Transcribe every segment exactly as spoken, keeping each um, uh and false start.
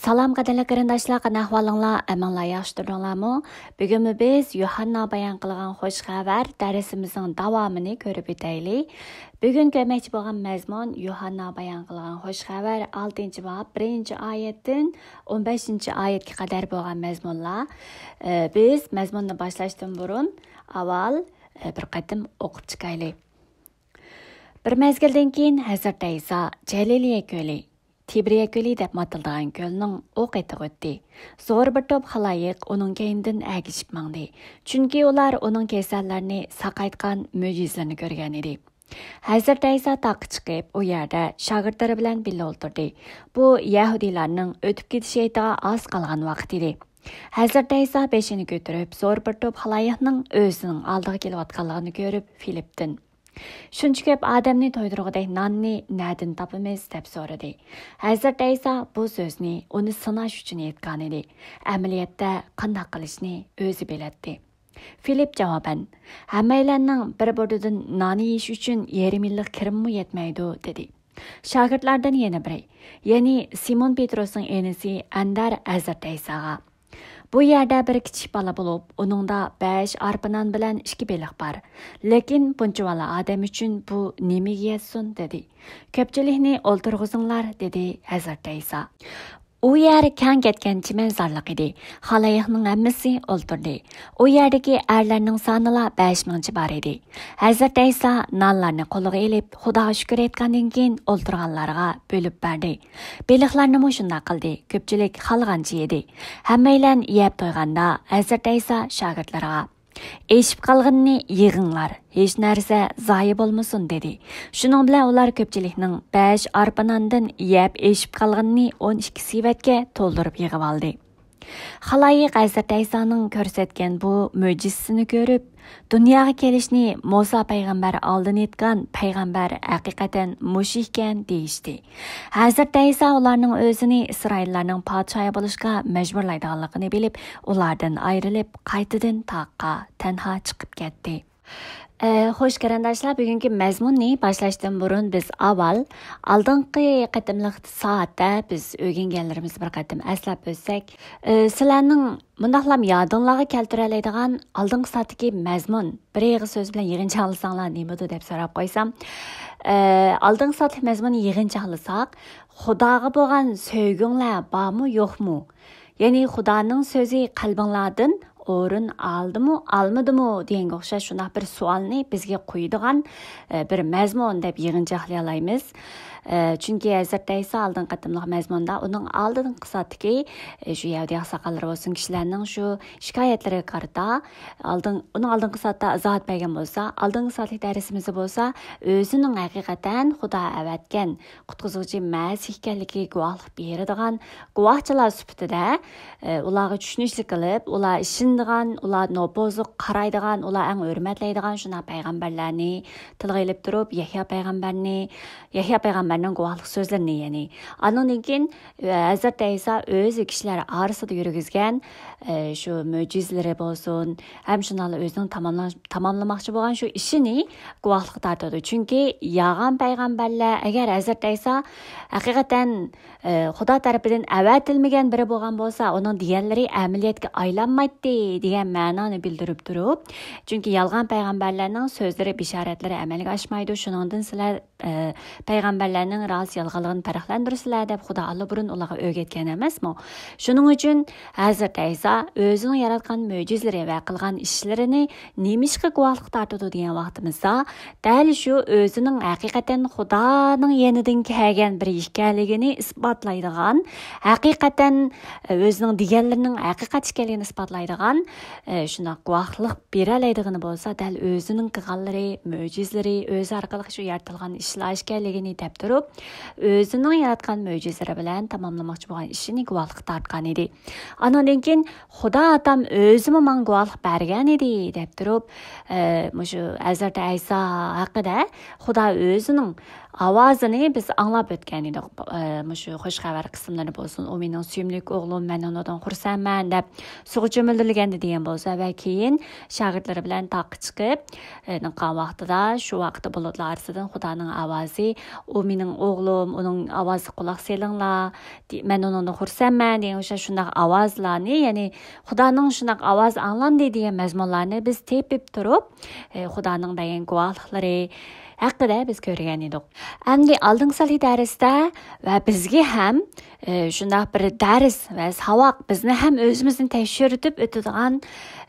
سالام قەدىرلىك قېرىنداشلار، قانداق ئەھۋالىڭلار؟ ئەمىنلا ياخشى تۇردۇڭلارمۇ؟ بۈگۈنمۇ بىز يوھاننا بايان قىلغان خوش خەۋەر دەرسىمىزنىڭ داۋامىنى كۆرۈپ ئۆتەيلى. بۈگۈن كۆرمەكچى بولغان مەزمۇن يوھاننا بايان قىلغان خوش خەۋەر، ئالتىنچى باب، بىرىنچى ئايەتتىن ئون بەشىنچى ئايەتكە قەدەر بولغان مەزمۇنلار. ئە، بىز مەزمۇننى باشلاشتىن بۇرۇن ئاۋۋال، ئە، بىر قېتىم ئوقۇپ چىقايلى. بىر مەزگىلدىن كېيىن ھەزرىتى ئەيسا جەلىلىيە كۆلى، تىبرىيە كۆلى دەپمۇ ئاتىلىدىغان كۆلنىڭ ئۇ قېتىغا ئۆتتى. زور بىر توپ خالايىق ئۇنىڭ كەينىدىن ئەگىشىپ ماڭدى، چۈنكى ئۇلار ئۇنىڭ كېسەللەرنى ساقايتقان مۆجىزىلىرىنى كۆرگەن ئىدى. ھەزرىتى ئەيسا تاغقا چىقىپ، ئۇ يەردە شاگىرتلىرى بىلەن بىللە ئولتۇردى. بۇ يەھۇدىيلارنىڭ ئۆتۈپ كېتىش ھېيتىغا ئاز قالغان ۋاقىت ئىدى. ھەزرىتى ئەيسا بېشىنى كۆتۈرۈپ، زور بىر توپ خالايىقنىڭ ئۆزىنىڭ ئالدىغا كېلىۋاتقانلىقىنى كۆرۈپ، فىلىپتىن، «شۇنچە كۆپ ئادەمنى تويدۇرغۇدەك ناننى نەدىن تاپىمىز؟» دەپ سورىدى. ھەزرىتى ئەيسا بۇ سۆزنى ئۇنى سىناش ئۈچۈن ئېيتقانىدى. ئەمەلىيەتتە قانداق قىلىشنى ئۆزى بىلەتتى. فىلىپ جاۋابەن، «ھەممەيلەننىڭ بىر بۇرۇدىدىن نان يېيىش ئۈچۈن يېرىم يىللىق كىرىممۇ يەتمەيدۇ» دېدى. شاگىرتلاردىن يەنە بىرى، يەنى سىمون پېتروسنىڭ ئىنىسى ئەندەر ھەزرىتى ئەيساغا، «بۇ يەردە بىر كىچىك بالا بولۇپ، ئۇنىڭدا بەش ئارپا نان بىلەن ئىككى بېلىق بار. لېكىن بۇنچىۋالا ئادەم ئۈچۈن بۇ نېمىگە يەتسۇن؟» دېدى. «كۆپچىلىكنى ئولتۇرغۇزۇڭلار» دېدى ھەزرىتى ئەيسا. ئۇ يەر كەڭ كەتكەن چىمەنزارلىق ئىدى. خالايىقنىڭ ھەممىسى ئولتۇردى. ئۇ يەردىكى ئەرلەرنىڭ سانىلا بەش مىڭچە بار ئىدى. ھەزرىتى ئەيسا نانلارنى قولىغا ئېلىپ، خۇداغا شۈكۈر ئېيتقاندىن كېيىن، ئولتۇرغانلارغا بۆلۈپ بەردى. بېلىقلارنىمۇ شۇنداق قىلدى. كۆپچىلىك خالىغانچە يېدى. ھەممەيلەن يەپ تويغاندا، ھەزرىتى ئەيسا شاگىرتلىرىغا، «ئېشىپ قالغىنىنى يىغىڭلار، ھېچ نەرسە زايە بولمىسۇن» دېدى. شۇنىڭ بىلەن ئۇلار كۆپچىلىكنىڭ بەش ئارپا ناندىن يەپ ئېشىپ قالغىنىنى ئون ئىككى سېۋەتكە تولدۇرۇپ يىغىۋالدى. خالايىق ھەزرىتى ئەيسانىڭ كۆرسەتكەن بۇ مۆجىزىسىنى كۆرۈپ، دۇنياغا كېلىشنى مۇسا پەيغەمبەر ئالدىن ئېيتقان پەيغەمبەر ھەقىقەتەن مۇشۇ ئىكەن دېيىشتى. ھەزرىتى ئەيسا ئۇلارنىڭ ئۆزىنى ئىسرائىللارنىڭ پادىشاھى بولۇشقا مەجبۇرلايدىغانلىقىنى بىلىپ، ئۇلاردىن ئايرىلىپ، قايتىدىن تاغقا تەنھا چىقىپ كەتتى. ئە، خوش قېرىنداشلار، بۈگۈنكى مەزمۇننى باشلاشتىن بۇرۇن بىز ئاۋۋال ئالدىنقى قېتىملىق سائەتتە بىز ئۆگەنگەنلىرىمىزنى بىر قېتىم ئەسلەپ ئۆتسەك، ئە، سىلەرنىڭ مۇنداقلام يادىڭلارغا كەلتۈرەلەيدىغان ئالدىنقى سائەتتىكى مەزمۇن، بىر ئېغىز سۆز بىلەن يىغىنچاقلىساڭلار نېمىدۇ دەپ سوراپ قويسام، ئە، ئالدىنقى سائەتلىك مەزمۇننى يىغىنچاقلىساق، خۇداغا بولغان سۆيگۈڭلار بارمۇ، يوقمۇ؟ يەنى خۇدانىڭ سۆزى قەلبىڭلاردىن ئورۇن ئالدىمۇ، ئالمىدىمۇ دېگەنگە ئوخشاش شۇنداق بىر سوئالنى بىزگە قويىدىغان، ئە، بىر مەزمۇن دەپ يىغىنچاقلىيالايمىز. ئە، چۈنكى ھەزرىتى ئەيسا ئالدىنقى قېتىملىق مەزمۇندا ئۇنىڭ ئالدىنقى سائەتتىكى، ئە، شۇ يەھۇدىي ئاقساقاللىرى بولسۇن، كىشىلەرنىڭ شۇ شىكايەتلىرىگە قارىتا ئالدىن-، ئۇنىڭ ئالدىنقى سائەتتە ئىزاھات بەرگەن بولسا، ئالدىنقى سائەتلىك دەرسىمىزدە بولسا ئۆزىنىڭ ھەقىقەتەن خۇدا ئەۋەتكەن قۇتقۇزغۇچى مەسىھ ئىكەنلىكىگە گۇۋاھلىق بېرىدىغان گۇۋاھچىلار سۈپىتىدە، ئە، ئۇلارغا چۈشىنىشلىك قىلىپ، ئۇلار ئىشىنىدىغان، ئۇلار نوپۇزلۇق قارايدىغان، ئۇلار ئەڭ ھۆرمەتلەيدىغان شۇنداق پەيغەمبەرلەرنى تىلغا ئېلىپ تۇرۇپ، يەھيا پەيغەمبەرنى، يەھيا پەيغەمبەرنىڭ گۇۋاھلىق سۆزلىرىنى، يەنى ئانىڭدىن كېيىن، ئە، ھەزرىتى ئەيسا ئۆزى كىشىلەر ئارىسىدا يۈرگۈزگەن، ئە، شۇ مۆجىزىلىرى بولسۇن، ھەم شۇنداقلا ئۆزىنىڭ تاماملا-، تاماملىماقچى بولغان شۇ ئىشىنى گۇۋاھلىققا تارتىدۇ. چۈنكى يالغان پەيغەمبەرلەر، ئەگەر ھەزرىتى ئەيسا ھەقىقەتەن، ئە، خۇدا تەرىپىدىن ئەۋەتىلمىگەن بىرى بولغان بولسا، ئۇنىڭ دېگەنلىرى ئەمەلىيەتكە ئايلانمايتتى دېگەن مەنانى بىلدۈرۈپ تۇرۇپ، چۈنكى يالغان پەيغەمبەرلەرنىڭ سۆزلىرى، بىشارەتلىرى ئەمەلگە ئاشمايدۇ، شۇنىڭدىن سىلەر، ئە، پەيغەمبەرلەرنىڭ راست يالغانلىقىنى پەرقلەندۈرسىلەر دەپ خۇدا ئاللىبۇرۇن ئۇلارغا ئۆگەتكەن ئەمەسمۇ؟ شۇنىڭ ئۈچۈن ھەزرىتى ئەيسا ئۆزىنىڭ ياراتقان مۆجىزىلىرى ۋە قىلغان ئىشلىرىنى نېمىشقا گۇۋاھلىق تارتىدۇ دېگەن ۋاقتىمىزدا، دەل شۇ ئۆزىنىڭ ھەقىقەتەن خۇدانىڭ يېنىدىن كەلگەن بىرى ئىكەنلىكىنى ئىسپاتلايدىغان، ھەقىقەتەن ئۆزىنىڭ دېگەنلىرىنىڭ ھەقىقەت ئىكەنلىكىنى ئىسپاتلايدىغان، ئە، شۇنداق گۇۋاھلىق بېرەلەيدىغىنى بولسا، دەل ئۆزىنىڭ قىلغانلىرى، مۆجىزىلىرى، ئۆزى ئارقىلىق شۇ يارىتىلغان ئىشلار ئىكەنلىكىنى دەپ تۇرۇپ، ئۆزىنىڭ ياراتقان مۆجىزىلىرى بىلەن تاماملىماقچى بولغان ئىشىنى گۇۋاھلىق تارتقان ئىدى. ئانىڭدىن كېيىن، «خۇدا ئاتام ئۆزىمۇ ماڭا گۇۋاھلىق بەرگەن ئىدى» دەپ تۇرۇپ، ئە، مۇشۇ ھەزرىتى ئەيسا ھەققىدە خۇدا ئۆزىنىڭ ئاۋازىنى بىز ئاڭلاپ ئۆتكەن ئىدۇق. ئە، مۇشۇ خوش خەۋەر قىسىملىرى بولسۇن، «ئۇ مېنىڭ سۆيۈملۈك ئوغلۇم، مەن ئۇنىڭدىن خۇرسەنمەن» دەپ سۇغا چۆمۈلدۈرۈلگەندە دېگەن بولسا ۋە كېيىن شاگىرتلىرى بىلەن تاغقا چىقىپ، ئە، نىقان ۋاقتىدا شۇ ۋاقىتتا بۇلۇتلار ئارىسىدىن خۇدانىڭ ئاۋازى، «ئۇ مېنىڭ ئوغلۇم، ئۇنىڭ ئاۋازىغا قۇلاق سېلىڭلار، دې-، مەن ئۇنىڭدىن خۇرسەنمەن» دېگەن ئوخشاش شۇنداق ئاۋازلارنى، يەنى خۇدانىڭ شۇنداق ئاۋازى ئاڭلاندى دېگەن مەزمۇنلارنى بىز تېپىپ تۇرۇپ، ئە، خۇدانىڭ بەرگەن گۇۋاھلىقلىرى ھەققىدە بىز كۆرگەن ئىدۇق. ئەمدى ئالدىنقى سالى دەرستە ۋە بىزگە ھەم، ئە، شۇنداق بىر دەرس ۋە ساۋاق، بىزنى ھەم ئۆزىمىزنى تەكشۈرتۈپ ئۆتىدىغان،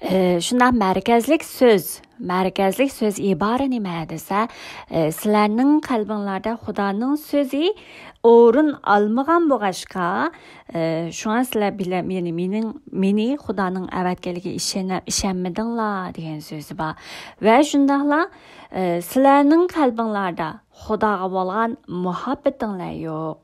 ئە، شۇنداق مەركەزلىك سۆز، مەركەزلىك سۆز ئىبارە نېمە دېسە، ئە، سىلەرنىڭ قەلبىڭلاردا خۇدانىڭ سۆزى ئورۇن ئالمىغان بولغاچقا، ئە، شۇڭا سىلەر بىلە-، يەنى مېنىڭ، مېنى خۇدانىڭ ئەۋەتكەنلىكىگە ئىشەنە-، ئىشەنمىدىڭلار دېگەن سۆزى بار. ۋە شۇنداقلا، ئە، سىلەرنىڭ قەلبىڭلاردا خۇداغا بولغان مۇھەببىتىڭلار يوق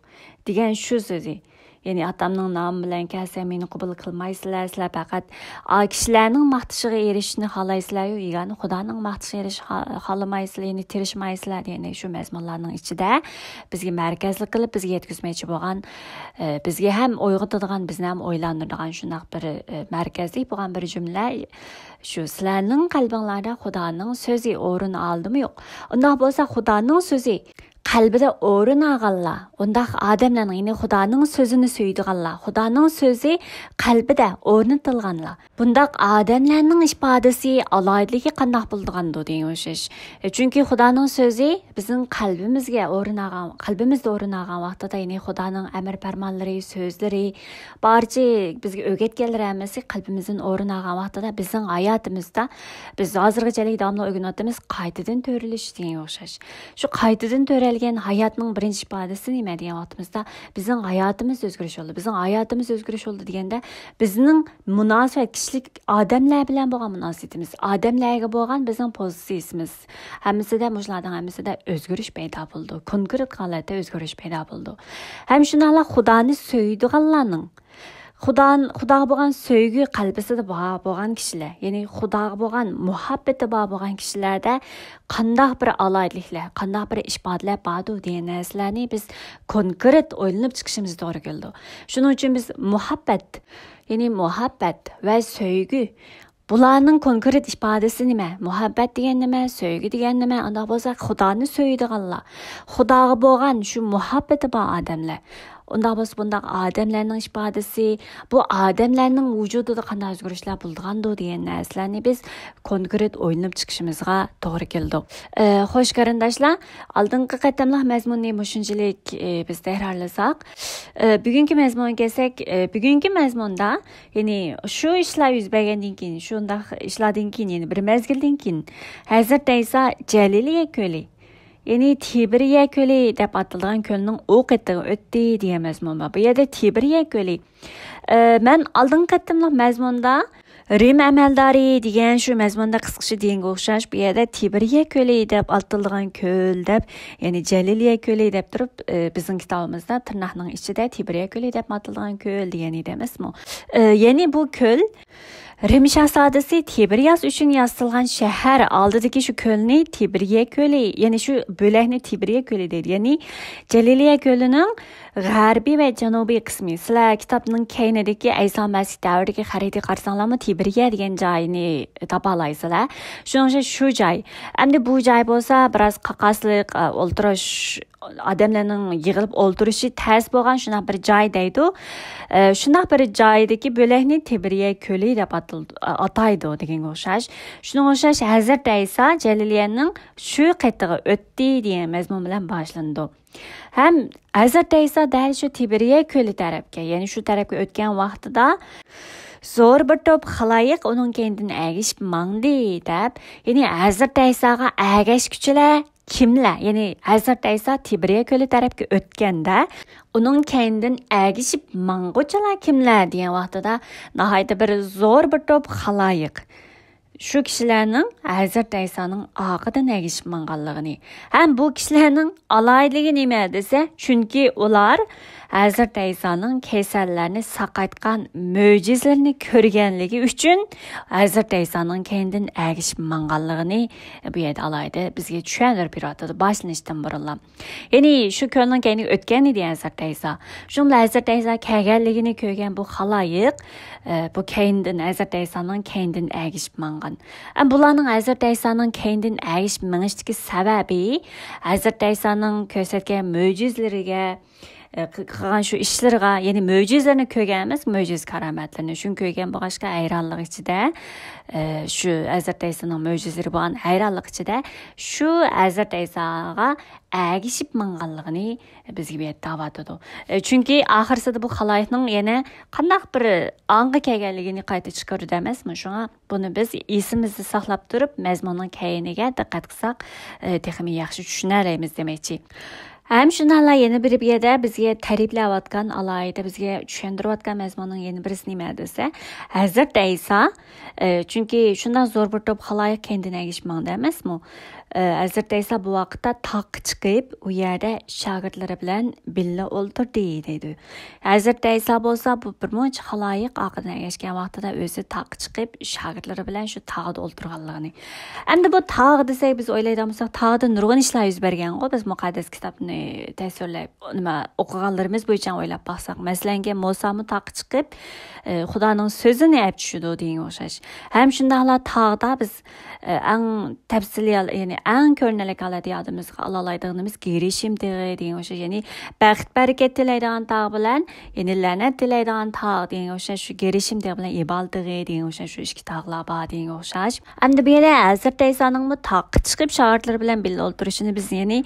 دېگەن شۇ سۆزى. يەنى، «ئاتامنىڭ نامى بىلەن كەلسەم، مېنى قوبۇل قىلمايسىلەر. سىلەر پەقەت، ئا، كىشىلەرنىڭ ماختىشىغا ئېرىشىشنى خالايسىلەر-يۇ، يېگانە خۇدانىڭ ماختىشىغا ئېرىشىشنى خا-، خالىمايسىلەر، يەنى تىرىشمايسىلەر» دېگەندەك شۇ مەزمۇنلارنىڭ ئىچىدە بىزگە مەركەزلىك قىلىپ، بىزگە يەتكۈزمەكچى بولغان، ئە، بىزگە ھەم ئويغىتىدىغان، بىزنى ھەم ئويلاندۇرىدىغان شۇنداق بىر، ئە، مەركەزلىك بولغان بىر جۈملە شۇ، «سىلەرنىڭ قەلبىڭلاردا خۇدانىڭ سۆزى ئورۇن ئالدىمۇ يوق؟» ئۇنداق بولسا، خۇدانىڭ سۆزى قەلبىدە ئورۇن ئالغانلار، ئۇنداق ئادەملەرنىڭ، يەنى خۇدانىڭ سۆزىنى سۆيىدىغانلار، خۇدانىڭ سۆزى قەلبىدە ئورنىتىلغانلار، بۇنداق ئادەملەرنىڭ ئىپادىسى، ئالاھىدىلىكى قانداق بولىدىغاندۇ دېگەن ئوخشاش. ئە، چۈنكى خۇدانىڭ سۆزى بىزنىڭ قەلبىمىزگە ئورۇن ئالغان، قەلبىمىزدە ئورۇن ئالغان ۋاقتىدا، يەنى خۇدانىڭ ئەمر پەرمانلىرى، سۆزلىرى، بارچە بىزگە ئۆگەتكەنلىرى ھەممىسى قەلبىمىزدىن ئورۇن ئالغان ۋاقتىدا بىزنىڭ ھاياتىمىزدا، بىز ھازىرغىچە داۋاملىق ئۆگىنىۋاتىمىز، قايتىدىن تۆرىلىش دېگەنگە ئوخشاش. شۇ قايتىدىن تۆرەلگەن ھاياتنىڭ بىرىنچى ئىپادىسى نېمە دېگەن ۋاقتىمىزدا، بىزنىڭ ھاياتىمىز ئۆزگىرىش يولىدا. بىزنىڭ ھاياتىمىز ئۆزگىرىش يولىدا دېگەندە، بىزنىڭ مۇناسىۋەت، كىشىلىك ئادەملەر بىلەن بولغان مۇناسىۋىتىمىز، ئادەملەرگە بولغان بىزنىڭ پوزىتسىيىسىمىز، ھەممىسىدە، مۇشۇلارنىڭ ھەممىسىدە ئۆزگىرىش پەيدا بولىدۇ. كونكرېت ھالەتتە ئۆزگىرىش پەيدا بولىدۇ. ھەم شۇنداقلا خۇدانى سۆيىدىغانلارنىڭ، خۇدا، خۇداغا بولغان سۆيگۈ قەلبىسىدە بار بولغان كىشىلەر، يەنى خۇداغا بولغان مۇھەببىتى بار بولغان كىشىلەردە قانداق بىر ئالاھىدىلىكلەر، قانداق بىر ئىپادىلەر باردۇ دېگەن نەرسىلەرنى بىز كونكرېت ئويلىنىپ چىقىشىمىز توغرا كېلىدۇ. شۇنىڭ ئۈچۈن بىز مۇھەببەت، يەنى مۇھەببەت ۋە سۆيگۈ، بۇلارنىڭ كونكرېت ئىپادىسى نېمە؟ مۇھەببەت دېگەن نېمە؟ سۆيگۈ دېگەن نېمە؟ ئۇنداق بولسا، خۇدانى سۆيىدىغانلار، خۇداغا بولغان شۇ مۇھەببىتى بار ئادەملەر. ئۇنداق بولسا، بۇنداق ئادەملەرنىڭ ئىپادىسى، بۇ ئادەملەرنىڭ ۋۇجۇدىدا قانداق ئۆزگىرىشلەر بولىدىغاندۇ دېگەن نەرسىلەرنى بىز كونكرېت ئويلىنىپ چىقىشىمىزغا توغرا كېلىدۇ. ئە، خوش قېرىنداشلار، ئالدىنقى قېتىملىق مەزمۇننى مۇشۇنچىلىك، ئە، بىز تەكرارلىساق، ئە، بۈگۈنكى مەزمۇنغا كەلسەك، ئە، بۈگۈنكى مەزمۇندا، يەنى شۇ ئىشلار يۈز بەرگەندىن كېيىن، شۇنداق ئىشلاردىن كېيىن، يەنى بىر مەزگىلدىن كېيىن، ھەزرىتى ئەيسا جەلىلىيە كۆلى، يەنى تىبرىيە كۆلى دەپ ئاتىلىدىغان كۆلنىڭ ئۇ قېتىغا ئۆتتى دېگەن مەزمۇن بار. بۇ يەردە تىبرىيە كۆلى، ئە، مەن ئالدىنقى قېتىملىق مەزمۇندا رىم ئەمەلدارى دېگەن شۇ مەزمۇندا قىسقىچە دېگەنگە ئوخشاش، بۇ يەردە تىبرىيە كۆلى دەپ ئاتىلىدىغان كۆل دەپ، يەنى جەلىلىيە كۆلى دەپ تۇرۇپ، ئە، بىزنىڭ كىتابىمىزدا تىرناقنىڭ ئىچىدە تىبرىيە كۆلى دەپ ئاتىلىدىغان كۆل دېگەن ئىدى ئەمەسمۇ؟ ئە، يەنى بۇ كۆل رىم شاھزادىسى تىبرىياس ئۈچۈن ياسىتىلغان شەھەر ئالدىدىكى شۇ كۆلنى تىبرىيە كۆلى، يەنى شۇ بۆلەكنى تىبرىيە كۆلى دەيدۇ. يەنى جەلىلىيە كۆلىنىڭ غەربىي ۋە جەنۇبىي قىسمى. سىلەر كىتابنىڭ كەينىدىكى ئەيسا مەسىھ دەۋرىدىكى خەرىتىگە قارىساڭلارمۇ تىبرىيە دېگەن جاينى تاپالايسىلەر. شۇنىڭ ئۈچۈن شۇ جاي. ئەمدى بۇ جاي بولسا بىراز قاقاسلىق، ئە، ئولتۇرۇش، ئادەملەرنىڭ يىغىلىپ ئولتۇرۇشى تەس بولغان شۇنداق بىر جاي دەيدۇ. ئە، شۇنداق بىر جايدىكى بۆلەكنى تىبرىيە كۆلى دەپ ئاتىلىدۇ، ئاتايدۇ دېگەنگە ئوخشاش. شۇنىڭغا ئوخشاش ھەزرىتى ئەيسا جەلىلىيەنىڭ شۇ قېتىغا ئۆتتى دېگەن مەزمۇن بىلەن باشلىنىدۇ. ھەم ھەزرىتى ئەيسا دەل شۇ تىبرىيە كۆلى تەرەپكە، يەنى شۇ تەرەپكە ئۆتكەن ۋاقتىدا زور بىر توپ خالايىق ئۇنىڭ كەينىدىن ئەگىشىپ ماڭدى دەپ، يەنى ھەزرىتى ئەيساغا ئەگەشكۈچىلەر كىملەر؟ يەنى ھەزرىتى ئەيسا تىبرىيە كۆلى تەرەپكە ئۆتكەندە، ئۇنىڭ كەينىدىن ئەگىشىپ ماڭغۇچىلار كىملەر دېگەن ۋاقتىدا، ناھايىتى بىر زور بىر توپ خالايىق. شۇ كىشىلەرنىڭ ھەزرىتى ئەيسانىڭ ئارقىدىن ئەگىشىپ ماڭغانلىقىنى ھەم بۇ كىشىلەرنىڭ ئالاھىدىلىكى نېمە دېسە، چۈنكى ئۇلار ھەزرىتى ئەيسانىڭ كېسەللەرنى ساقايتقان مۆجىزىلىرىنى كۆرگەنلىكى ئۈچۈن ھەزرىتى ئەيسانىڭ كەينىدىن ئەگىشىپ ماڭغانلىقىنى بۇ يەردە ئالاھىدە بىزگە چۈشەندۈرۈپ بېرىۋاتىدۇ باشلىنىشتىن بۇرۇنلا. يەنى شۇ كۆلنىڭ كەينىگە ئۆتكەن ئىدى ھەزرىتى ئەيسا. شۇنىڭ بىلەن ھەزرىتى ئەيسا كەلگەنلىكىنى كۆرگەن بۇ خالايىق، ئە، بۇ كەينىدىن، ھەزرىتى ئەيسانىڭ كەينىدىن ئەگىشىپ ماڭغان. ئە، بۇلارنىڭ ھەزرىتى ئەيسانىڭ كەينىدىن ئەگىشىپ مېڭىشتىكى سەۋەبى، ھەزرىتى ئەيسانىڭ كۆرسەتكەن مۆجىزىلىرىگە، ئە، قى-، قىلغان شۇ ئىشلىرىغا، يەنى مۆجىزىلىرىنى كۆرگەن ئەمەس، مۆجىزە كارامەتلىرىنى. شۇنى كۆرگەن بولغاچقا ھەيرانلىق ئىچىدە، ئە، شۇ ھەزرىتى ئەيسانىڭ مۆجىزىلىرى بولغان ھەيرانلىق ئىچىدە شۇ ھەزرىتى ئەيساغا ئەگىشىپ ماڭغانلىقىنى بىزگە بۇ يەردە دەۋاتىدۇ. ئە، چۈنكى ئاخىرسىدا بۇ خالايىقنىڭ يەنە قانداق بىر ئاڭغا كەلگەنلىكىنى قايتا چىقىرىدۇ ئەمەسمۇ؟ شۇڭا بۇنى بىز ئېسىمىزدە ساقلاپ تۇرۇپ، مەزمۇننىڭ كەينىگە دىققەت قىلساق، ئە، تېخىمۇ ياخشى چۈشىنەلەيمىز دېمەكچى. ھەم شۇنداقلا يەنە بىر يەردە بىزگە تەرىپلەۋاتقان، ئالاھىدە بىزگە چۈشەندۈرۈۋاتقان مەزمۇننىڭ يەنە بىرسى نېمە دېسە، ھەزرىتى ئەيسا، ئە، چۈنكى شۇنداق زور بىر توپ خالايىق كەينىدىن ئەگىشىپ ماڭدى ئەمەسمۇ؟ ئە، ھەزرىتى ئەيسا بۇ ۋاقىتتا تاغقا چىقىپ، ئۇ يەردە شاگىرتلىرى بىلەن بىللە ئولتۇردى، دەيدۇ. ھەزرىتى ئەيسا بولسا بۇ بىر مۇنچە خالايىق ئارقىدىن ئەگەشكەن ۋاقتىدا ئۆزى تاغقا چىقىپ، شاگىرتلىرى بىلەن شۇ تاغدا ئولتۇرغانلىقىنى. ئەمدى بۇ تاغ دېسەك، بىز ئويلايدىغان بولساق، تاغدا نۇرغۇن ئىشلار يۈز بەرگەنغۇ، بىز مۇقەددەس كىتابنى تەسۋىرلەپ، نېمە، ئوقۇغانلىرىمىز بويىچە ئويلاپ باقساق. مەسىلەنكى، موسامۇ تاغقا چىقىپ، ئە، خۇدانىڭ سۆزىنى ئەپ چۈشىدۇ دېگەنگە ئوخشاش. ھەم شۇنداقلا تاغدا بىز، ئە، ئەڭ تەپسىلىي، يەنى ئەڭ كۆرۈنەرلىك ھالەتتە يادىمىزغا ئالالايدىغىنىمىز گېرىشىم تېغى دېگەنگە ئوخشاش. يەنى بەخت-بەرىكەت تىلەيدىغان تاغ بىلەن، يەنى لەنەت تىلەيدىغان تاغ دېگەنگە ئوخشاش، شۇ گېرىشىم تېغى بىلەن ئېبال تېغى دېگەنگە ئوخشاش، شۇ ئىككى تاغلار بار دېگەنگە ئوخشاش. ئەمدى بۇ يەردە ھەزرىتى ئەيسانىڭمۇ تاغقا چىقىپ شاگىرتلىرى بىلەن بىللە ئولتۇرۇشىنى بىز يەنى،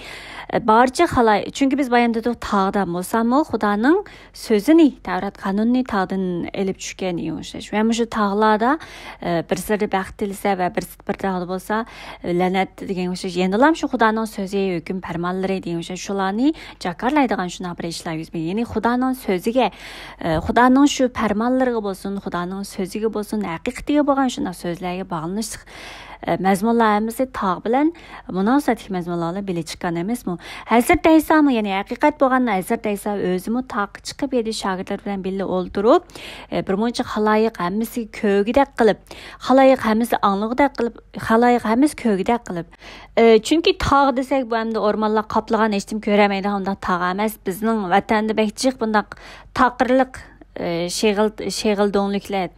ئە، بارچە خالاي-، چۈنكى بىز بايام دېدۇق، تاغدا بولسامۇ خۇدانىڭ سۆزىنى، تەۋرات قانۇنىنى تاغدىن ئېلىپ چۈشكەن دېگەن ئوخشاش. ۋە مۇشۇ تاغلاردا، ئە، بىرسىدە بەخت تىلىسە ۋە بىرسى بىر تاغدا بولسا، ئە، لەنەت دېگەن ئوخشاش. يەنىلام شۇ خۇدانىڭ سۆزى، ھۆكۈم پەرمانلىرى دېگەن ئوخشاش. شۇلارنى جاكارلايدىغان شۇنداق بىر ئىشلار يۈز بەرگەن. يەنى خۇدانىڭ سۆزىگە، ئە، خۇدانىڭ شۇ پەرمانلىرىغا بولسۇن، خۇدانىڭ سۆزىگە بولسۇن، ھەقىقىتىگە بولغان شۇنداق سۆزلەرگە باغلىنىشلىق، ئە، مەزمۇنلار ھەممىسى تاغ بىلەن مۇناسىۋەتلىك مەزمۇنلار بىلەن بىللە چىققان ئەمەسمۇ؟ ھەزرىتى ئەيسامۇ، يەنى ھەقىقەت بولغاندا ھەزرىتى ئەيسا ئۆزىمۇ تاغقا چىقىپ ئىدى، شاگىرتلىرى بىلەن بىللە ئولتۇرۇپ، ئە، بىر مۇنچە خالايىق ھەممىسى كۆرگۈدەك قىلىپ، خالايىق ھەممىسى ئاڭلىغۇدەك قىلىپ، خالايىق ھەممىسى كۆرگۈدەك قىلىپ. ئە، چۈنكى تاغ دېسەك، بۇ ئەمدى ئورمانلار قاپلىغان، ھېچنېمە كۆرەلمەيدىغان ئۇنداق تاغ ئەمەس. بىزنىڭ ۋەتەندە بەك جىق بۇنداق تاقىرلىق، ئە، شېغىل، شېغىل دۆڭلۈكلەر،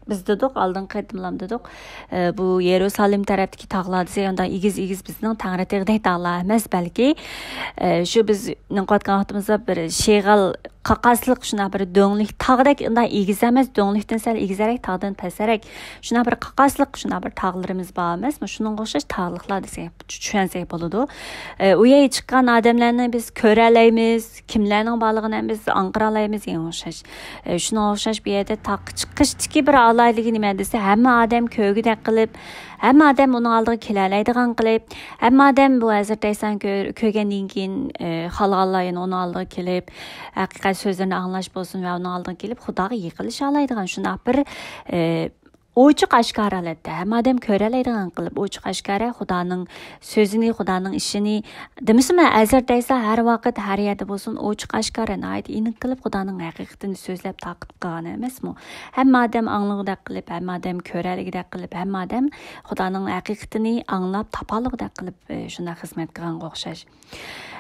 بىز دېدۇق، ئالدىنقى قېتىملام دېدۇق. ئە، بۇ يېرۇسالېم تەرەپتىكى تاغلار دېسەك، ئۇنداق ئېگىز-ئېگىز بىزنىڭ تەڭرىتېغىدەك تاغلار ئەمەس، بەلكى، ئە، شۇ بىز نېمە قىلىۋاتقان ۋاقتىمىزدا بىر شېغىل قاقاسلىق شۇنداق بىر دۆڭلۈك، تاغدەك ئۇنداق ئېگىز ئەمەس، دۆڭلۈكتىن سەل ئېگىزرەك، تاغدىن پەسرەك، شۇنداق بىر قاقاسلىق شۇنداق بىر تاغلىرىمىز بار ئەمەسمۇ؟ شۇنىڭغا ئوخشاش تاغلىقلار دېسەك، چۈشەنسەك بولىدۇ. ئە، ئۇ يەرگە چىققان ئادەملەرنى بىز كۆرەلەيمىز، كىملەرنىڭ بارلىقىنى بىز ئاڭقىرالايمىز دېگەنگە ئوخشاش. ئە، شۇنىڭغا ئوخشاش بۇ يەردە تاغقا چىقىشتىكى بىر ئالاھىدىلىكى نېمە دېسە، ھەممە ئادەم كۆرگۈدەك قىلىپ، ھەممە ئادەم ئۇنىڭ ئالدىغا كېلەلەيدىغان قىلىپ، ھەممە ئادەم بۇ ھەزرىتى ئەيسانى كۆر-، كۆرگەندىن كېيىن، ئە، خالىغانلار يەنە ئۇنىڭ ئالدىغا كېلىپ، ھەقىقەت سۆزلىرىنى ئاڭلاش بولسۇن ۋە ئۇنىڭ ئالدىغا كېلىپ خۇداغا يېقىنلىشالايدىغان شۇنداق بىر، ئە، ئوچۇق ئاشكارا ھالەتتە، ھەممە ئادەم كۆرەلەيدىغان قىلىپ، ئوچۇق ئاشكارا خۇدانىڭ سۆزىنى، خۇدانىڭ ئىشىنى، دېمىسىمۇ، ھەزرىتى ئەيسا ھەر ۋاقىت، ھەر يەردە بولسۇن، ئوچۇق ئاشكارا، ناھايىتى ئېنىق قىلىپ خۇدانىڭ ھەقىقىتىنى سۆزلەپ تارقىتىپ قىلغان ئەمەسمۇ؟ ھەممە ئادەم ئاڭلىغۇدەك قىلىپ، ھەممە ئادەم كۆرەلىگۈدەك قىلىپ، ھەممە ئادەم خۇدانىڭ ھەقىقىتىنى ئاڭلاپ تاپالىغۇدەك قىلىپ، ئە، شۇنداق خىزمەت قىلغانغا ئوخشاش.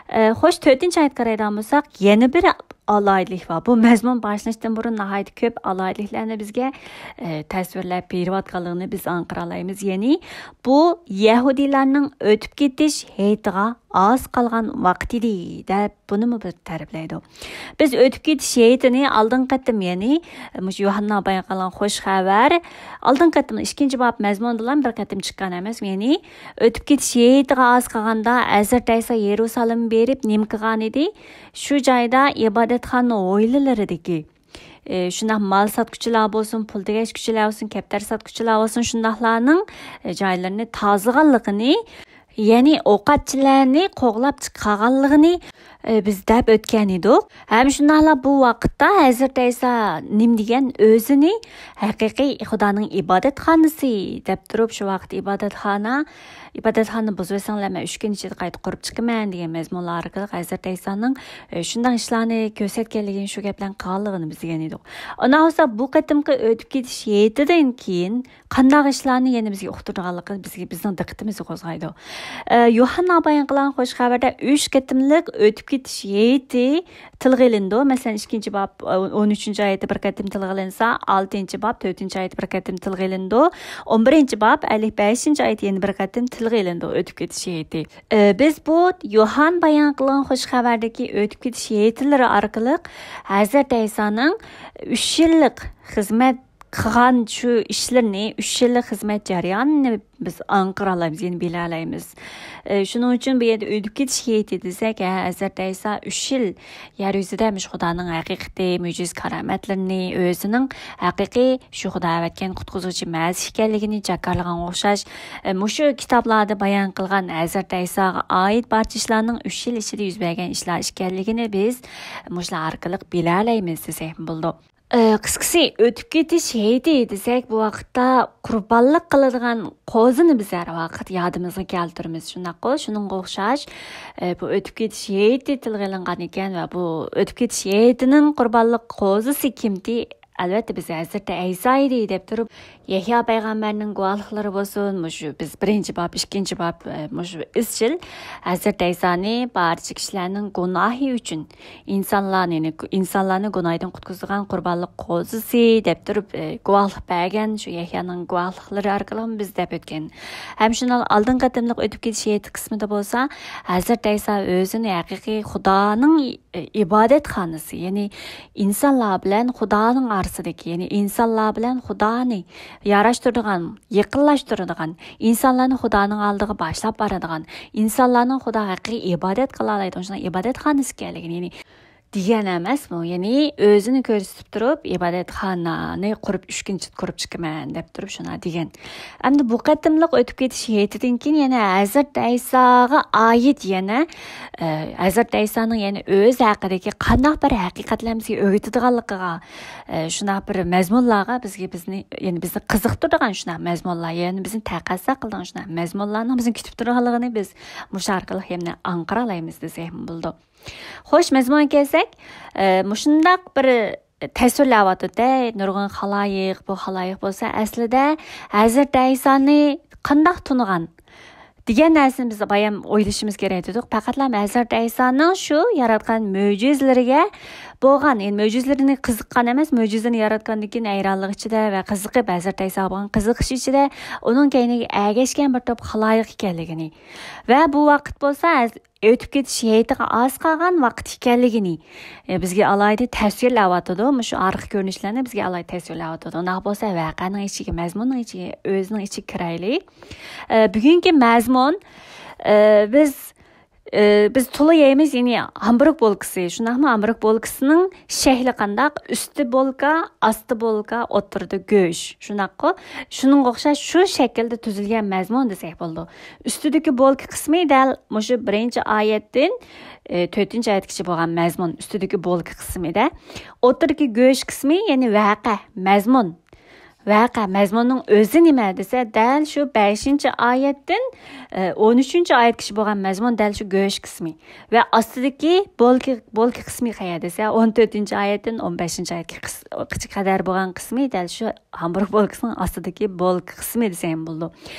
ئە، خوش، تۆتىنچى ئايەتكە قارايدىغان بولساق، يەنە بىر ئالاھىدىلىك بار. بۇ مەزمۇن باشلىنىشتىن بۇرۇن ناھايىتى كۆپ ئالاھىدىلىكلەرنى بىزگە، ئە، تەسۋىرلەپ بېرىۋاتقانلىقىنى بىز ئاڭقىرالايمىز. يەنى بۇ يەھۇدىيلارنىڭ ئۆتۈپ كېتىش ھېيتىغا ئاز قالغان ۋاقىت ئىدى، دەپ بۇنىمۇ بىر تەرىپلەيدۇ. بىز ئۆتۈپ كېتىش ھېيتىنى ئالدىنقى قېتىم، يەنى مۇشۇ يوھاننا بايان قىلغان خوش خەۋەر، ئالدىنقى قېتىم ئىككىنچى باب مەزمۇنىدىلا بىر قېتىم چىققان ئەمەس، يەنى ئۆتۈپ كېتىش ھېيتىغا ئاز قالغاندا ھەزرىتى ئەيسا يېرۇسالېمغا بېرىپ نېمە قىلغان ئىدى؟ شۇ جايدا ئىبادەتخانا ھويلىلىرىدىكى، ئى، شۇنداق مال ساتقۇچىلار بولسۇن، پۇل تېگەشكۈچىلەر بولسۇن، كەپتەر ساتقۇچىلار بولسۇن، شۇنداقلارنىڭ، ئى، جايلىرىنى تازىلىغانلىقىنى، يەنى ئوقەتچىلەرنى قوغلاپ چىقارغانلىقىنى، ئە، بىز دەپ ئۆتكەن ئىدۇق. ھەم شۇنداقلا بۇ ۋاقىتتا ھەزرىتى ئەيسا نېمە دېگەن؟ ئۆزىنى ھەقىقىي خۇدانىڭ ئىبادەتخانىسى دەپ تۇرۇپ، شۇ ۋاقىت ئىبادەتخانا، ئىبادەتخانىنى بۇزۇۋەتسەڭلار، مەن ئۈچ كۈن ئىچىدە قايتا قۇرۇپ چىقىمەن دېگەن مەزمۇنلار ئارقىلىق ھەزرىتى ئەيسانىڭ، ئە، شۇنداق ئىشلارنى كۆرسەتكەنلىكىنى، شۇ گەپلەرنى قىلغانلىقىنى بىز دېگەن ئىدۇق. ئۇنداق بولسا بۇ قېتىمقى ئۆتۈپ كېتىش ھېيتىدىن كېيىن قانداق ئىشلارنى يەنە بىزگە ئۇقتۇرىدىغانلىقى بىزگە، بىزنىڭ دىققىتىمىزنى قوزغايدۇ. ئە، يوھاننا بايان قىلغان خۇش خەۋەردە ئۈچ قېتىملىق ئۆتۈپ كېتىش ھېيتى تىلغا ئېلىنىدۇ. مەسىلەن، ئىككىنچى باب، ئە، ئون ئۈچىنچى ئايەتتە بىر قېتىم تىلغا ئېلىنسا، ئالتىنچى باب، تۆتىنچى ئايەتتە بىر قېتىم تىلغا ئېلىنىدۇ. ئون بىرىنچى باب، ئەللىك بەشىنچى ئايەتتە يەنە بىر قېتىم تىلغا ئېلىنىدۇ ئۆتۈپ كېتىش ھېيتى. ئە، بىز بۇ يوھان بايان قىلغان خۇش خەۋەردىكى ئۆتۈپ كېتىش ھېيتلىرى ئارقىلىق ھەزرەت ئەيسانىڭ ئۈچ يىللىق خىزمەت قىلغان شۇ ئىشلىرىنى، ئۈچ يىللىق خىزمەت جەريانىنى بىز ئاڭقىرالايمىز، يەنى بىلەلەيمىز. ئە، شۇنىڭ ئۈچۈن بۇ يەردە ئۆتۈپ كېتىش ھېيتى دېسەك، ھە، ھەزرەت ئەيسا ئۈچ يىل يەر يۈزىدە مۇشۇ خۇدانىڭ ھەقىقىتى، مۆجىزە كارامەتلىرىنى، ئۆزىنىڭ ھەقىقىي شۇ خۇدا ئەۋەتكەن قۇتقۇزغۇچى مەسىھ ئىكەنلىكىنى جاكارلىغانغا ئوخشاش، ئە، مۇشۇ كىتابلاردا بايان قىلغان ھەزرەت ئەيساغا ئائىت بارچە ئىشلارنىڭ ئۈچ يىل ئىچىدە يۈز بەرگەن ئىشلار ئىكەنلىكىنى بىز مۇشۇلار ئارقىلىق بىلەلەيمىز دېسەكمۇ بولىدۇ. ئى، قىسقىسى، ئۆتۈپ كېتىش ھېيتى دېسەك، بۇ ۋاقىتتا قۇربانلىق قىلىدىغان قوزىنى بىز ھەر ۋاقىت يادىمىزغا كەلتۈرىمىز، شۇنداققۇ؟ شۇنىڭغا ئوخشاش، ئى، بۇ ئۆتۈپ كېتىش ھېيتى تىلغا ئېلىنغان ئىكەن ۋە بۇ ئۆتۈپ كېتىش ھېيتىنىڭ قۇربانلىق قوزىسى كىمتى؟ ئەلۋەتتە، بىز ھەزرىتى ئەيسا ئىدى دەپ تۇرۇپ، يەھيا پەيغەمبەرنىڭ گۇۋاھلىقلىرى بولسۇن، مۇشۇ بىز بىرىنچى باب، ئىككىنچى باب، ئى، مۇشۇ ئىزچىل ھەزرىتى ئەيسانى بارچە كىشىلەرنىڭ گۇناھى ئۈچۈن، ئىنسانلارنى، يەنى ئىنسانلارنى گۇناھىدىن قۇتقۇزىدىغان قۇربانلىق قوزىسى دەپ تۇرۇپ، ئى، گۇۋاھلىق بەرگەن شۇ يەھيانىڭ گۇۋاھلىقلىرى ئارقىلىقمۇ بىز دەپ ئۆتكەن. ھەم شۇنداق ئالدىنقى قېتىملىق ئۆتۈپ كېتىش ھېيتى قىسمىدا بولسا، ھەزرىتى ئەيسا ئۆزىنى ھەقىقىي خۇدانىڭ، ئى، ئىبادەتخانىسى، يەنى ئىنسانلار بىلەن خۇدانىڭ ئارىسىدىكى، يەنى ئىنسانلار بىلەن خۇدانى ياراشتۇرىدىغان، يېقىنلاشتۇرىدىغان، ئىنسانلارنى خۇدانىڭ ئالدىغا باشلاپ بارىدىغان، ئىنسانلارنىڭ خۇداغا ھەقىقىي ئىبادەت قىلالايدىغان شۇنداق ئىبادەتخانىسى ئىكەنلىكىنى، يەنى دېگەن ئەمەسمۇ؟ يەنى ئۆزىنى كۆرسىتىپ تۇرۇپ، ئىبادەتخانانى قۇرۇپ، ئۈچ كۈن ئىچىدە قۇرۇپ چىقىمەن دەپ تۇرۇپ شۇنداق دېگەن. ئەمدى بۇ قېتىملىق ئۆتۈپ كېتىش ھېيتىدىن كېيىن يەنە ھەزرىتى ئەيساغا ئائىت يەنە، ئە، ھەزرىتى ئەيسانىڭ يەنە ئۆزى ھەققىدىكى قانداق بىر ھەقىقەتلەر بىزگە ئۆگىتىدىغانلىقىغا، ئە، شۇنداق بىر مەزمۇنلارغا بىزگە، بىزنى، يەنى بىزنى قىزىقتۇرىدىغان شۇنداق مەزمۇنلار، يەنى بىزنى تەقەززا قىلىدىغان شۇنداق مەزمۇنلارنىڭ بىزنى كۈتۈپ تۇرغانلىقىنى بىز مۇشۇ ئارقىلىق يەنە ئاڭقىرالايمىز دېسەكمۇ بولىدۇ. خوش، مەزمۇنغا كەلسەك، ئە، مۇشۇنداق بىر تەسۋىرلەۋاتىدۇ-دە، نۇرغۇن خالايىق، بۇ خالايىق بولسا ئەسلىدە ھەزرىتى ئەيسانى قانداق تونۇغان دېگەن نەرسىنى بىز بايام ئويلىشىمىز كېرەك دېدۇق. پەقەتلا ھەزرىتى ئەيسانىڭ شۇ ياراتقان مۆجىزىلىرىگە بولغان، يەنى مۆجىزىلىرىنى قىزىققان ئەمەس، مۆجىزىنى ياراتقاندىن كېيىن ھەيرانلىق ئىچىدە ۋە قىزىقىپ، ھەزرىتى ئەيساغا بولغان قىزىقىش ئىچىدە ئۇنىڭ كەينىگە ئەگەشكەن بىر توپ خالايىق ئىكەنلىكىنى ۋە بۇ ۋاقىت بولسا ئۆتۈپ كېتىش ھېيتىغا ئاز قالغان ۋاقىت ئىكەنلىكىنى، ئە، بىزگە ئالاھىدە تەسۋىرلەۋاتىدۇ. مۇشۇ ئارقا كۆرۈنۈشلەرنى بىزگە ئالاھىدە تەسۋىرلەۋاتىدۇ. ئۇنداق بولسا ۋەقەنىڭ ئىچىگە، مەزمۇننىڭ ئىچىگە، ئۆزىنىڭ ئىچىگە كىرەيلى. ئە، بۈگۈنكى مەزمۇن، ئە، بىز، ئە، بىز تولا يەيمىز، يەنى ھامبۇرگ بولكىسى. شۇنداقمۇ؟ ھامبۇرگ بولكىسىنىڭ شەكلى قانداق؟ ئۈستى بولكا، ئاستى بولكا، ئوتتۇرىدا گۆش. شۇنداققۇ؟ شۇنىڭغا ئوخشاش شۇ شەكىلدە تۈزۈلگەن مەزمۇن دېسەك بولىدۇ. ئۈستىدىكى بولكا قىسمى دەل مۇشۇ بىرىنچى ئايەتتىن، ئى، تۆتىنچى ئايەتكىچە بولغان مەزمۇن. ئۈستىدىكى بولكا قىسمىدا. ئوتتۇرىدىكى گۆش قىسمى، يەنى ۋەقە، مەزمۇن. ۋەقە، مەزمۇننىڭ ئۆزى نېمە دېسە، دەل شۇ بەشىنچى ئايەتتىن، ئى، ئون ئۈچىنچى ئايەتكىچە بولغان مەزمۇن دەل شۇ گۆش قىسمى. ۋە ئاستىدىكى بولكا، بولكا قىسمى قەيەر دېسە، ئون تۆتىنچى ئايەتتىن ئون بەشىنچى ئايەتكە قىس-، قەدەر بولغان قىسمى دەل شۇ ھامبۇرگ بولكىسىنىڭ ئاستىدىكى بولكا قىسمى دېسەم بولىدۇ.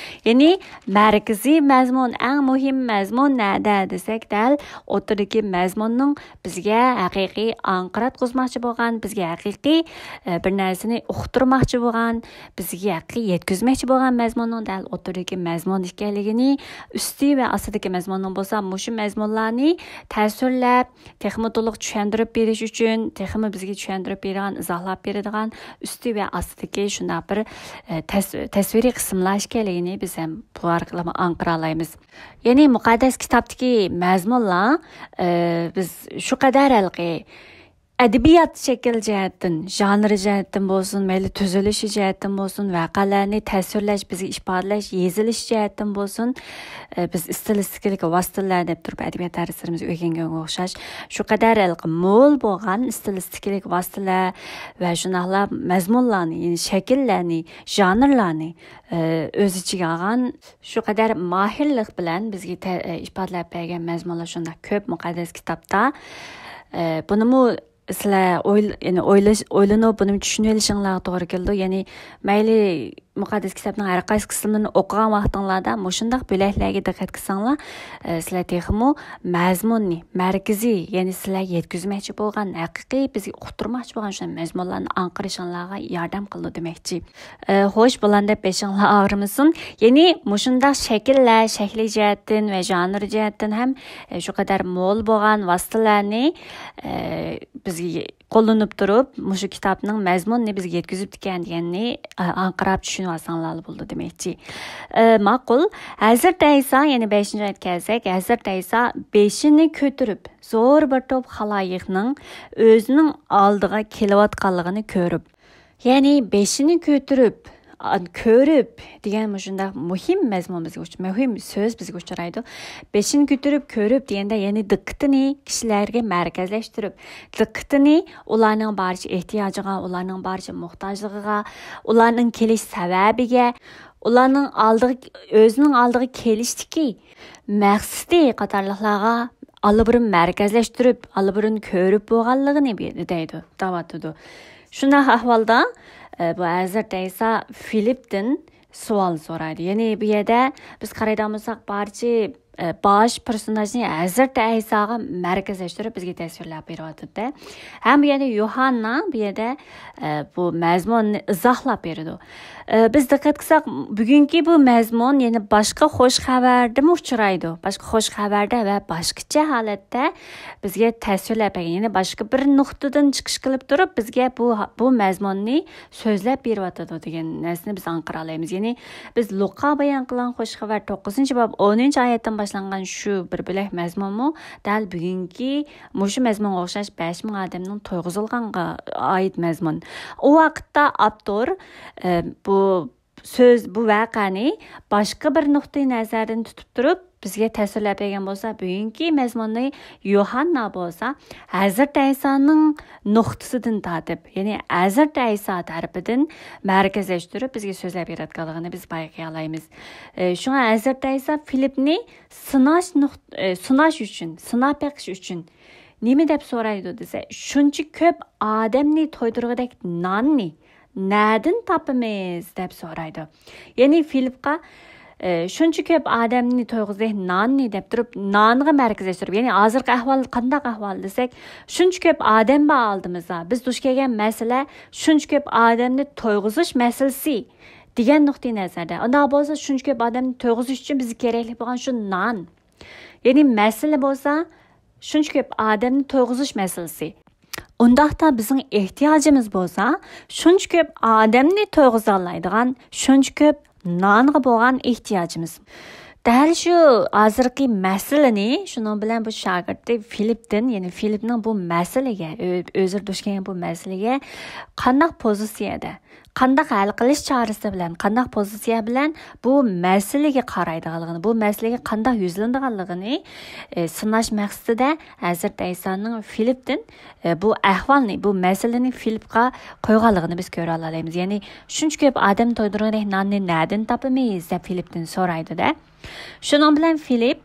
يەنى مەركىزىي مەزمۇن، ئەڭ مۇھىم مەزمۇن نەدە دېسەك، دەل ئوتتۇرىدىكى مەزمۇننىڭ بىزگە ھەقىقىي ئاڭقىراتقۇزماقچى بولغان، بىزگە ھەقىقىي، ئە، بىر نەرسىنى ئۇقتۇرماقچى بولغان، بىزگە ھەقىقىي يەتكۈزمەكچى بولغان مەزمۇننىڭ دەل ئوتتۇرىدىكى مەزمۇن ئىكەنلىكىنى، ئۈستى ۋە ئاستىدىكى مەزمۇننىڭ بولسا مۇشۇ مەزمۇنلارنى تەسۋىرلەپ، تېخىمۇ تولۇق چۈشەندۈرۈپ بېرىش ئۈچۈن، تېخىمۇ بىزگە چۈشەندۈرۈپ بېرىدىغان، ئىزاھلاپ بېرىدىغان ئۈستى ۋە ئاستىدىكى شۇنداق بىر، ئە، تەس-، تەسۋىرىي قىسىملار ئىكەنلىكىنى بىز ھەم بۇ ئارقىلىق ئاڭقىرالايمىز. يەنى مۇقەددەس كىتابتىكى مەزمۇنلار، ئە، بىز شۇ قەدەر ھېلىقى ئەدەبىيات شەكىل جەھەتتىن، ژانىر جەھەتتىن بولسۇن، مەيلى تۈزۈلۈشى جەھەتتىن بولسۇن، ۋەقەلەرنى تەسۋىرلەش، بىزگە ئىپادىلەش، يېزىلىش جەھەتتىن بولسۇن، ئە، بىز ئىستىلىستىكىلىق ۋاسىتىلەر دەپ تۇرۇپ ئەدەبىيات دەرسلىرىمىزنى ئۆگەنگەنگە ئوخشاش، شۇ قەدەر ھېلىقى مول بولغان ئىستىلىستىكىلىق ۋاسىتىلەر ۋە شۇنداقلا مەزمۇنلارنى، يەنى شەكىللەرنى، ژانىرلارنى، ئە، ئۆز ئىچىگە ئالغان، شۇ قەدەر ماھىرلىق بىلەن بىزگە تە-، ئە، ئىپادىلەپ بەرگەن مەزمۇنلار شۇنداق كۆپ مۇقەددەس كىتابتا. ئە، بۇنىمۇ سىلەر ئويل-، يەنى ئويلاش-، ئويلىنىپ، بۇنى چۈشىنىۋېلىشىڭلارغا توغرا كېلىدۇ. يەنى مەيلى مۇقەددەس كىتابنىڭ ھەر قايسى قىسمىنى ئوقۇغان ۋاقتىڭلاردا مۇشۇنداق بۆلەكلەرگە دىققەت قىلساڭلار، ئە، سىلەر تېخىمۇ مەزمۇننى، مەركىزىي، يەنى سىلەر يەتكۈزمەكچى بولغان، ھەقىقىي بىزگە ئۇقتۇرماقچى بولغان شۇ مەزمۇنلارنى ئاڭقىرىشىڭلارغا ياردەم قىلىدۇ دېمەكچى. ئە، خوش، بۇلان دەپ بېشىڭلار ئاغرىمىسۇن. يەنى مۇشۇنداق شەكىللەر، شەكلىي جەھەتتىن ۋە ژانىر جەھەتتىن ھەم، ئە، شۇ قەدەر مول بولغان ۋاسىتىلەرنى، ئە، بىزگە قوللىنىپ تۇرۇپ، مۇشۇ كىتابنىڭ مەزمۇنىنى بىزگە يەتكۈزۈپتىكەن دېگەننى، ئە، ئاڭقىراپ چۈشىنىۋالساڭلارلا بولىدۇ دېمەكچى. ئە، ماقۇل. ھەزرىتى ئەيسا، يەنى بەشىنچى ئايەتكە كەلسەك، ھەزرىتى ئەيسا بېشىنى كۆتۈرۈپ، زور بىر توپ خالايىقنىڭ ئۆزىنىڭ ئالدىغا كېلىۋاتقانلىقىنى كۆرۈپ، يەنى بېشىنى كۆتۈرۈپ، ئا، كۆرۈپ دېگەن مۇشۇنداق مۇھىم مەزمۇن بىزگە ئۇچ-، مۇھىم سۆز بىزگە ئۇچرايدۇ. بېشىنى كۆتۈرۈپ كۆرۈپ دېگەندە، يەنى دىققىتىنى كىشىلەرگە مەركەزلەشتۈرۈپ، دىققىتىنى ئۇلارنىڭ بارچە ئېھتىياجىغا، ئۇلارنىڭ بارچە موھتاجلىقىغا، ئۇلارنىڭ كېلىش سەۋەبىگە، ئۇلارنىڭ ئالدىغا، ئۆزىنىڭ ئالدىغا كېلىشتىكى مەقسىتى قاتارلىقلارغا ئاللىبۇرۇن مەركەزلەشتۈرۈپ، ئاللىبۇرۇن كۆرۈپ بولغانلىقىنى بىلدۈرىدۇ، دەۋاتىدۇ. شۇنداق ئەھۋالدا، ئە، بۇ ھەزرەت ئەيسا فىلىپتىن سوئال سورايدۇ. يەنى بۇ يەردە بىز قارايدىغان بولساق، بارچە، ئە، باش پېرسوناژنى ھەزرەت ئەيساغا مەركەزلەشتۈرۈپ بىزگە تەسۋىرلەپ بېرىۋاتىدۇ. ھەم بۇ يەردە يوھاننا بۇ يەردە، ئە، بۇ مەزمۇننى ئىزاھلاپ بېرىدۇ. ئە، بىز دىققەت قىلساق، بۈگۈنكى بۇ مەزمۇن يەنە باشقا خوش خەۋەردىمۇ ئۇچرايدۇ. باشقا خوش خەۋەردە ۋە باشقىچە ھالەتتە بىزگە تەسۋىرلەپ بەرگەن. يەنى باشقا بىر نۇقتىدىن چىقىش قىلىپ تۇرۇپ، بىزگە بۇ، بۇ مەزمۇننى سۆزلەپ بېرىۋاتىدۇ دېگەن نەرسىنى بىز ئاڭقىرالايمىز. يەنى بىز لۇقا بايان قىلغان خوش خەۋەر توققۇزىنچى باب ئونىنچى ئايەتتىن باشلانغان شۇ بىر بۆلەك مەزمۇنمۇ دەل بۈگۈنكى مۇشۇ مەزمۇنغا ئوخشاش بەش مىڭ ئادەمنىڭ تويغۇزۇلغانغا ئائىت مەزمۇن. ئۇ ۋاقىتتا ئاپتور، ئە، بۇ سۆز، بۇ ۋەقەنى باشقا بىر نۇقتىئى نەزەردىن تۇتۇپ تۇرۇپ، بىزگە تەسۋىرلەپ بەرگەن بولسا، بۈگۈنكى مەزمۇننى يوھاننا بولسا ھەزرىتى ئەيسانىڭ نۇقتىسىدىن تارتىپ، يەنى ھەزرىتى ئەيسا تەرىپىدىن مەركەزلەشتۈرۈپ بىزگە سۆزلەپ بېرىۋاتقانلىقىنى بىز بايقىيالايمىز. ئە، شۇڭا ھەزرىتى ئەيسا فىلىپنى سىناش نۇقت-، ئە، سىناش ئۈچۈن، سىناپ بېقىش ئۈچۈن نېمە دەپ سورايدۇ دېسە، شۇنچە كۆپ ئادەمنى تويدۇرغۇدەك ناننى نەدىن تاپىمىز دەپ سورايدۇ. يەنى فىلىپقا، ئە، شۇنچە كۆپ ئادەمنى تويغۇزدەك ناننى دەپ تۇرۇپ، نانغا مەركەزلەشتۈرۈپ، يەنى ھازىرقى ئەھۋال قانداق ئەھۋال دېسەك، شۇنچە كۆپ ئادەم بار ئالدىمىزدا، بىز دۇچ كەلگەن مەسىلە شۇنچە كۆپ ئادەمنى تويغۇزۇش مەسىلىسى دېگەن نۇقتىئى نەزەردە. ئۇنداق بولسا، شۇنچە كۆپ ئادەمنى تويغۇزۇش ئۈچۈن بىزگە كېرەكلىك بولغان شۇ نان. يەنى مەسىلە بولسا، شۇنچە كۆپ ئادەمنى تويغۇزۇش مەسىلىسى. ئۇنداقتا بىزنىڭ ئېھتىياجىمىز بولسا، شۇنچە كۆپ ئادەمنى تويغۇزالايدىغان، شۇنچە كۆپ نانغا بولغان ئېھتىياجىمىز. دەل شۇ ھازىرقى مەسىلىنى، شۇنىڭ بىلەن بۇ شاگىرتى فىلىپتىن، يەنى فىلىپنىڭ بۇ مەسىلىگە، ئۆ-، ئۆزى دۇچ كەلگەن بۇ مەسىلىگە قانداق پوزىتسىيەدە، قانداق ھەل قىلىش چارىسى بىلەن، قانداق پوزىتسىيە بىلەن بۇ مەسىلىگە قارايدىغانلىقىنى، بۇ مەسىلىگە قانداق يۈزلىنىدىغانلىقىنى، ئە، سىناش مەقسىتىدە ھەزرىتى ئەيسانىڭ فىلىپتىن، ئە، بۇ ئەھۋالنى، بۇ مەسىلىنى فىلىپقا قويغانلىقىنى بىز كۆرەلايمىز. يەنى، شۇنچە كۆپ ئادەم تويدۇرغۇدەك ناننى نەدىن تاپىمىز دەپ فىلىپتىن سورايدۇ-دە. شۇنىڭ بىلەن فىلىپ،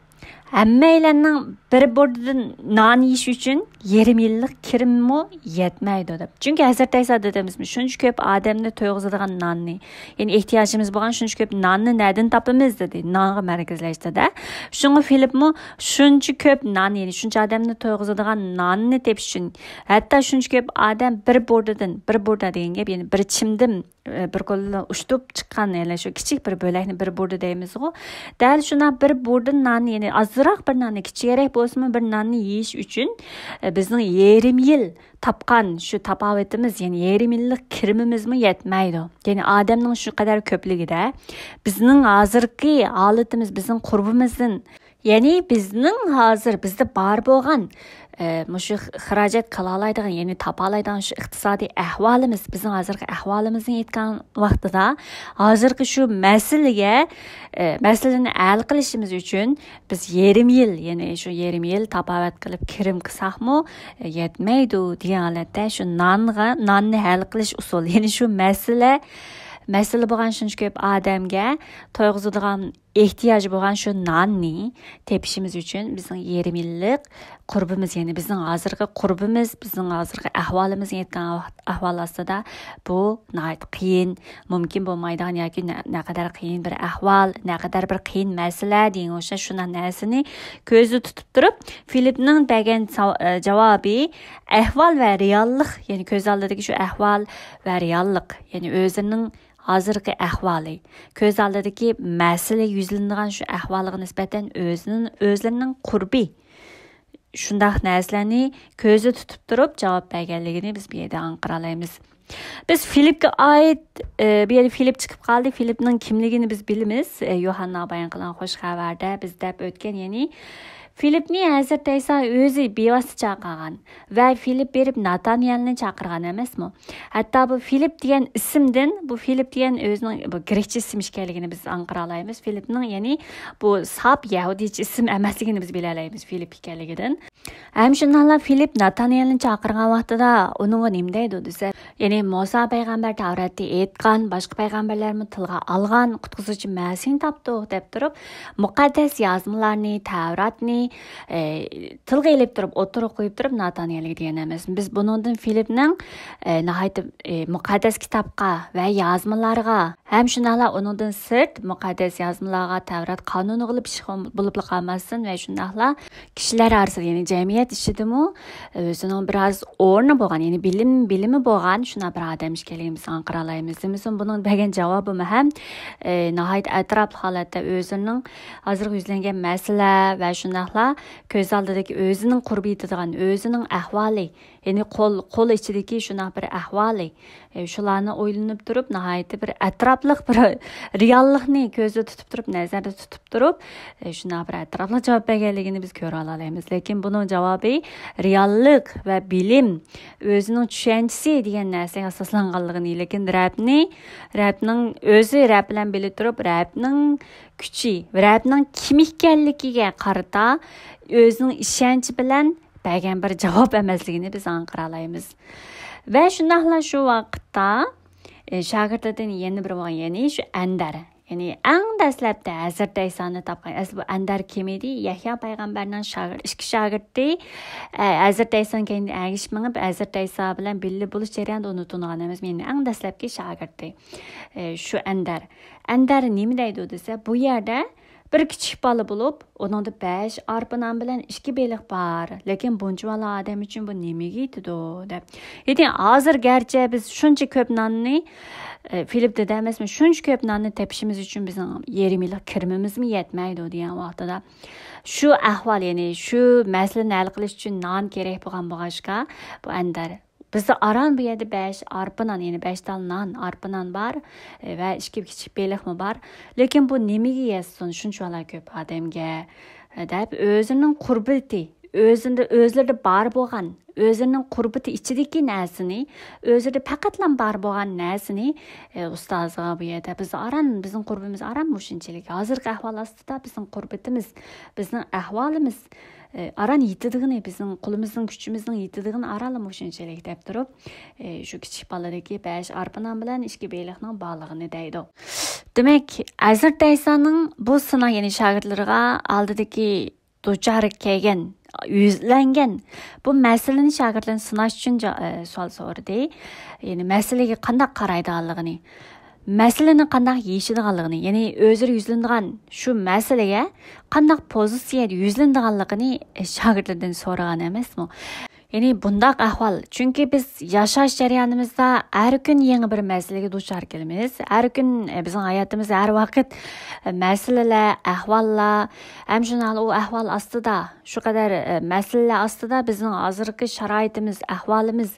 ھەممەيلەننىڭ بىر بۇردىدىن نان يېيىش ئۈچۈن يېرىم يىللىق كىرىمىمۇ يەتمەيدۇ دەپ. چۈنكى ھەزرىتى ئەيسا دېدىمىزمۇ، شۇنچە كۆپ ئادەمنى تويغۇزىدىغان ناننى، يەنى ئېھتىياجىمىز بولغان شۇنچە كۆپ ناننى نەدىن تاپىمىز دېدى، نانغا مەركەزلەشتى-دە. شۇڭا فىلىپمۇ شۇنچە كۆپ نان، يەنى شۇنچە ئادەمنى تويغۇزىدىغان ناننى تېپىش ئۈچۈن، ھەتتا شۇنچە كۆپ ئادەم بىر بۇردىدىن، بىر بۇردا دېگەن گەپ، يەنى بىر چىمدىم، ئە، بىر قوللا ئۇشتۇپ چىققان، يەنى شۇ كىچىك بىر بۆلەكنى بىر بۇردا دەيمىزغۇ. دەل شۇنداق بىر بۇردا ناننى، يەنى ئازراق بىر ناننى، كىچىكرەك بولسىمۇ بىر ناننى يېيىش ئۈچۈن، ئە، بىزنىڭ يېرىم يىل تاپقان شۇ تاپاۋىتىمىز، يەنى يېرىم يىللىق كىرىمىمىزمۇ يەتمەيدۇ. يەنى ئادەمنىڭ شۇ قەدەر كۆپلۈكىدە بىزنىڭ ھازىرقى ھالىتىمىز، بىزنىڭ قۇربىمىزدىن، يەنى بىزنىڭ ھازىر بىزدە بار بولغان ئە، مۇشۇ خىراجەت قىلالايدىغان، يەنى تاپالايدىغان شۇ ئىقتىسادىي ئەھۋالىمىز، بىزنىڭ ھازىرقى ئەھۋالىمىزنى ئېيتقان ۋاقتىدا، ھازىرقى شۇ مەسىلىگە، ئە، مەسىلىنى ھەل قىلىشىمىز ئۈچۈن بىز يېرىم يىل، يەنى شۇ يېرىم يىل تاپاۋەت قىلىپ كىرىم قىلساقمۇ، ئە، يەتمەيدۇ دېگەن ھالەتتە شۇ نانغا، ناننى ھەل قىلىش ئۇسۇلى، يەنى شۇ مەسىلە، مەسىلە بولغان شۇنچە كۆپ ئادەمگە تويغۇزىدىغان ئېھتىياجى بولغان شۇ ناننى تېپىشىمىز ئۈچۈن بىزنىڭ يېرىم يىللىق قۇربىمىز، يەنى بىزنىڭ ھازىرقى قۇربىمىز، بىزنىڭ ھازىرقى ئەھۋالىمىزنى ئېيتقان ۋاقىت، ئەھۋال ئاستىدا بۇ ناھايىتى قىيىن، مۇمكىن بولمايدىغان ياكى نە-، نەقەدەر قىيىن بىر ئەھۋال، نەقەدەر بىر قىيىن مەسىلە دېگەن ئوخشاش شۇنداق نەرسىنى كۆزدە تۇتۇپ تۇرۇپ، فىلىپنىڭ بەرگەن ساۋ-، ئە، جاۋابى ئەھۋال ۋە رېئاللىق، يەنى كۆز ئالدىدىكى شۇ ئەھۋال ۋە رېئاللىق، يەنى ئۆزىنىڭ ھازىرقى ئەھۋالى، كۆز ئالدىدىكى مەسىلە يۈزلىنىدىغان شۇ ئەھۋالغا نىسبەتەن ئۆزىنىڭ، ئۆزلىرىنىڭ قۇربى شۇنداق نەرسىلەرنى كۆزدە تۇتۇپ تۇرۇپ جاۋاب بەرگەنلىكىنى بىز بۇ يەردە ئاڭقىرالايمىز. بىز فىلىپكە ئائىت، ئە، بۇ يەردە فىلىپ چىقىپ قالدى. فىلىپنىڭ كىملىكىنى بىز بىلىمىز. ئە، يوھاننا بايان قىلغان خوش خەۋەردە بىز دەپ ئۆتكەن، يەنى فىلىپنى ھەزرىتى ئەيسا ئۆزى بىۋاسىتە چاقىرغان ۋە فىلىپ بېرىپ ناتانىيەلنى چاقىرغان ئەمەسمۇ؟ ھەتتا بۇ فىلىپ دېگەن ئىسىمدىن، بۇ فىلىپ دېگەن ئۆزىنىڭ بۇ گرېكچە ئىسىم ئىكەنلىكىنى بىز ئاڭقىرالايمىز. فىلىپنىڭ، يەنى بۇ ساپ يەھۇدىيچە ئىسىم ئەمەسلىكىنى بىز بىلەلەيمىز فىلىپ ئىكەنلىكىدىن. ھەم شۇنداقلا فىلىپ ناتانىيەلنى چاقىرغان ۋاقتىدا ئۇنىڭغا نېمە دەيدۇ دېسە، يەنى مۇسا پەيغەمبەر تەۋراتتا ئېيتقان، باشقا پەيغەمبەرلەرمۇ تىلغا ئالغان، قۇتقۇزغۇچى مەسىھنى تاپتۇق دەپ تۇرۇپ، مۇقەددەس يازمىلارنى، تەۋراتنى، ئە، تىلغا ئېلىپ تۇرۇپ، ئوتتۇرىغا قويۇپ تۇرۇپ ناتانىيەلگە دېگەن ئەمەس. بىز بۇنىڭدىن فىلىپنىڭ، ئە، ناھايىتى، ئە، مۇقەددەس كىتابقا ۋە يازمىلارغا ھەم شۇنداقلا ئۇنىڭدىن سىرت مۇقەددەس يازمىلارغا، تەۋرات قانۇنىغىلا پىشقان بولۇپلا قالماستىن ۋە شۇنداقلا كىشىلەر ئارىسىدا، يەنى جەمئىيەت ئىچىدىمۇ ئۆزىنىڭ بىراز ئورنى بولغان، يەنى بىلىم، بىلىمى بولغان شۇنداق بىر ئادەم ئىكەنلىكىنى بىز ئاڭقىرالايمىز. دېمىسۇن بۇنىڭ بەرگەن جاۋابىمۇ ھەم، ئى، ناھايىتى ئەتراپلىق ھالەتتە ئۆزىنىڭ ھازىرقى يۈزلەنگەن مەسىلە ۋە شۇنداقلا كۆز ئالدىدىكى ئۆزىنىڭ قۇربى يېتىدىغان ئۆزىنىڭ ئەھۋالى، يەنى قول، قول ئىچىدىكى شۇنداق بىر ئەھۋالى، ئى، شۇلارنى ئويلىنىپ تۇرۇپ، ناھايىتى بىر ئەتراپلىق بىر رېئاللىقنى كۆزدە تۇتۇپ تۇرۇپ، نەزەردە تۇتۇپ تۇرۇپ، ئى، شۇنداق بىر ئەتراپلىق جاۋاب بەرگەنلىكىنى بىز كۆرۈۋالالايمىز. لېكىن بۇنىڭ جاۋابى رېئاللىق ۋە بىلىم، ئۆزىنىڭ چۈشەنچىسى دېگەن نەرسىگە ئاساسلانغانلىقىنى، لېكىن رەبنى، رەبنىڭ ئۆزى رەب بىلەن بىللە تۇرۇپ، رەبنىڭ كۈچى، رەبنىڭ كىم ئىكەنلىكىگە قارىتا ئۆزىنىڭ ئىشەنچى بىلەن بەرگەن بىر جاۋاب ئەمەسلىكىنى بىز ئاڭقىرالايمىز. ۋە شۇنداقلا شۇ ۋاقىتتا، ئى، شاگىرتىدىن يەنە بىرى بولغان، يەنى شۇ ئەندەر. يەنى ئەڭ دەسلەپتە ھەزرىتى ئەيسانى تاپقان. ئەسلى بۇ ئەندەر كىم ئىدى؟ يەھيا پەيغەمبەرنىڭ شاگىر-، ئىككى شاگىرتى، ئە، ھەزرىتى ئەيسانىڭ كەينىدىن ئەگىشىپ مېڭىپ، ھەزرىتى ئەيسا بىلەن بىللە بولۇش جەريانىدا ئۇنى تونۇغان ئەمەسمۇ؟ يەنى ئەڭ دەسلەپكى شاگىرتى، ئە، شۇ ئەندەر. ئەندەر نېمە دەيدۇ دېسە، بۇ يەردە بىر كىچىك بالا بولۇپ، ئۇنىڭدا بەش ئارپا نان بىلەن ئىككى بېلىق بار. لېكىن بۇنچىۋالا ئادەم ئۈچۈن بۇ نېمىگە يېتىدۇ؟ دەپ. يەنى ھازىر گەرچە بىز شۇنچە كۆپ ناننى، ئە، فىلىپ دېدى ئەمەسمۇ، شۇنچە كۆپ ناننى تېپىشىمىز ئۈچۈن بىزنىڭ يېرىم يىللىق كىرىمىمىزمۇ يەتمەيدۇ دېگەن ۋاقتىدا، شۇ ئەھۋال، يەنى شۇ مەسىلىنى ھەل قىلىش ئۈچۈن نان كېرەك بولغان بولغاچقا، بۇ ئەندەر بىزدە ئاران بۇ يەردە بەش ئارپا نان، يەنى بەش تال نان، ئارپا نان بار، ئە، ۋە ئىككى كىچىك بېلىقمۇ بار. لېكىن بۇ نېمىگە يەتسۇن شۇنچىۋالا كۆپ ئادەمگە، ئە، دەپ ئۆزىنىڭ قۇربىتى، ئۆزىدە، ئۆزلىرىدە بار بولغان، ئۆزىنىڭ قۇربىتى ئىچىدىكى نەرسىنى، ئۆزىدە پەقەتلا بار بولغان نەرسىنى، ئە، ئۇستازىغا بۇ يەردە بىز ئاران، بىزنىڭ قۇربىمىز ئاران مۇشۇنچىلىك. ھازىرقى ئەھۋال ئاستىدا بىزنىڭ قۇربىتىمىز، بىزنىڭ ئەھۋالىمىز، ئە، ئاران يېتىدىغىنى، بىزنىڭ قولىمىزنىڭ، كۈچىمىزنىڭ يېتىدىغىنى ئارانلا مۇشۇنچىلىك دەپ تۇرۇپ، ئى، شۇ كىچىك بالىدىكى بەش ئارپا نان بىلەن ئىككى بېلىقنىڭ بارلىقىنى دەيدۇ. دېمەك، ھەزرىتى ئەيسانىڭ بۇ سىناق، يەنى شاگىرتلىرىغا ئالدىدىكى دۇچارغا كەلگەن، يۈزلەنگەن بۇ مەسىلىنى شاگىرتلىرىنى سىناش ئۈچۈن جا-، ئى، سوئال سورىدى. يەنى مەسىلىگە قانداق قارايدىغانلىقىنى، مەسىلىنى قانداق يېشىدىغانلىقىنى، يەنى ئۆزلىرى يۈزلىنىدىغان شۇ مەسىلىگە قانداق پوزىتسىيەدە يۈزلىنىدىغانلىقىنى، ئى، شاگىرتلىرىدىن سورىغان ئەمەسمۇ؟ يەنى بۇنداق ئەھۋال، چۈنكى بىز ياشاش جەريانىمىزدا ھەر كۈن يېڭى بىر مەسىلىگە دۇچار كېلىمىز. ھەر كۈن، ئە، بىزنىڭ ھاياتىمىزدا ھەر ۋاقىت، ئە، مەسىلىلەر، ئەھۋاللار، ھەم شۇنداقلا ئۇ ئەھۋال ئاستىدا، شۇ قەدەر، ئە، مەسىلىلەر ئاستىدا بىزنىڭ ھازىرقى شارائىتىمىز، ئەھۋالىمىز،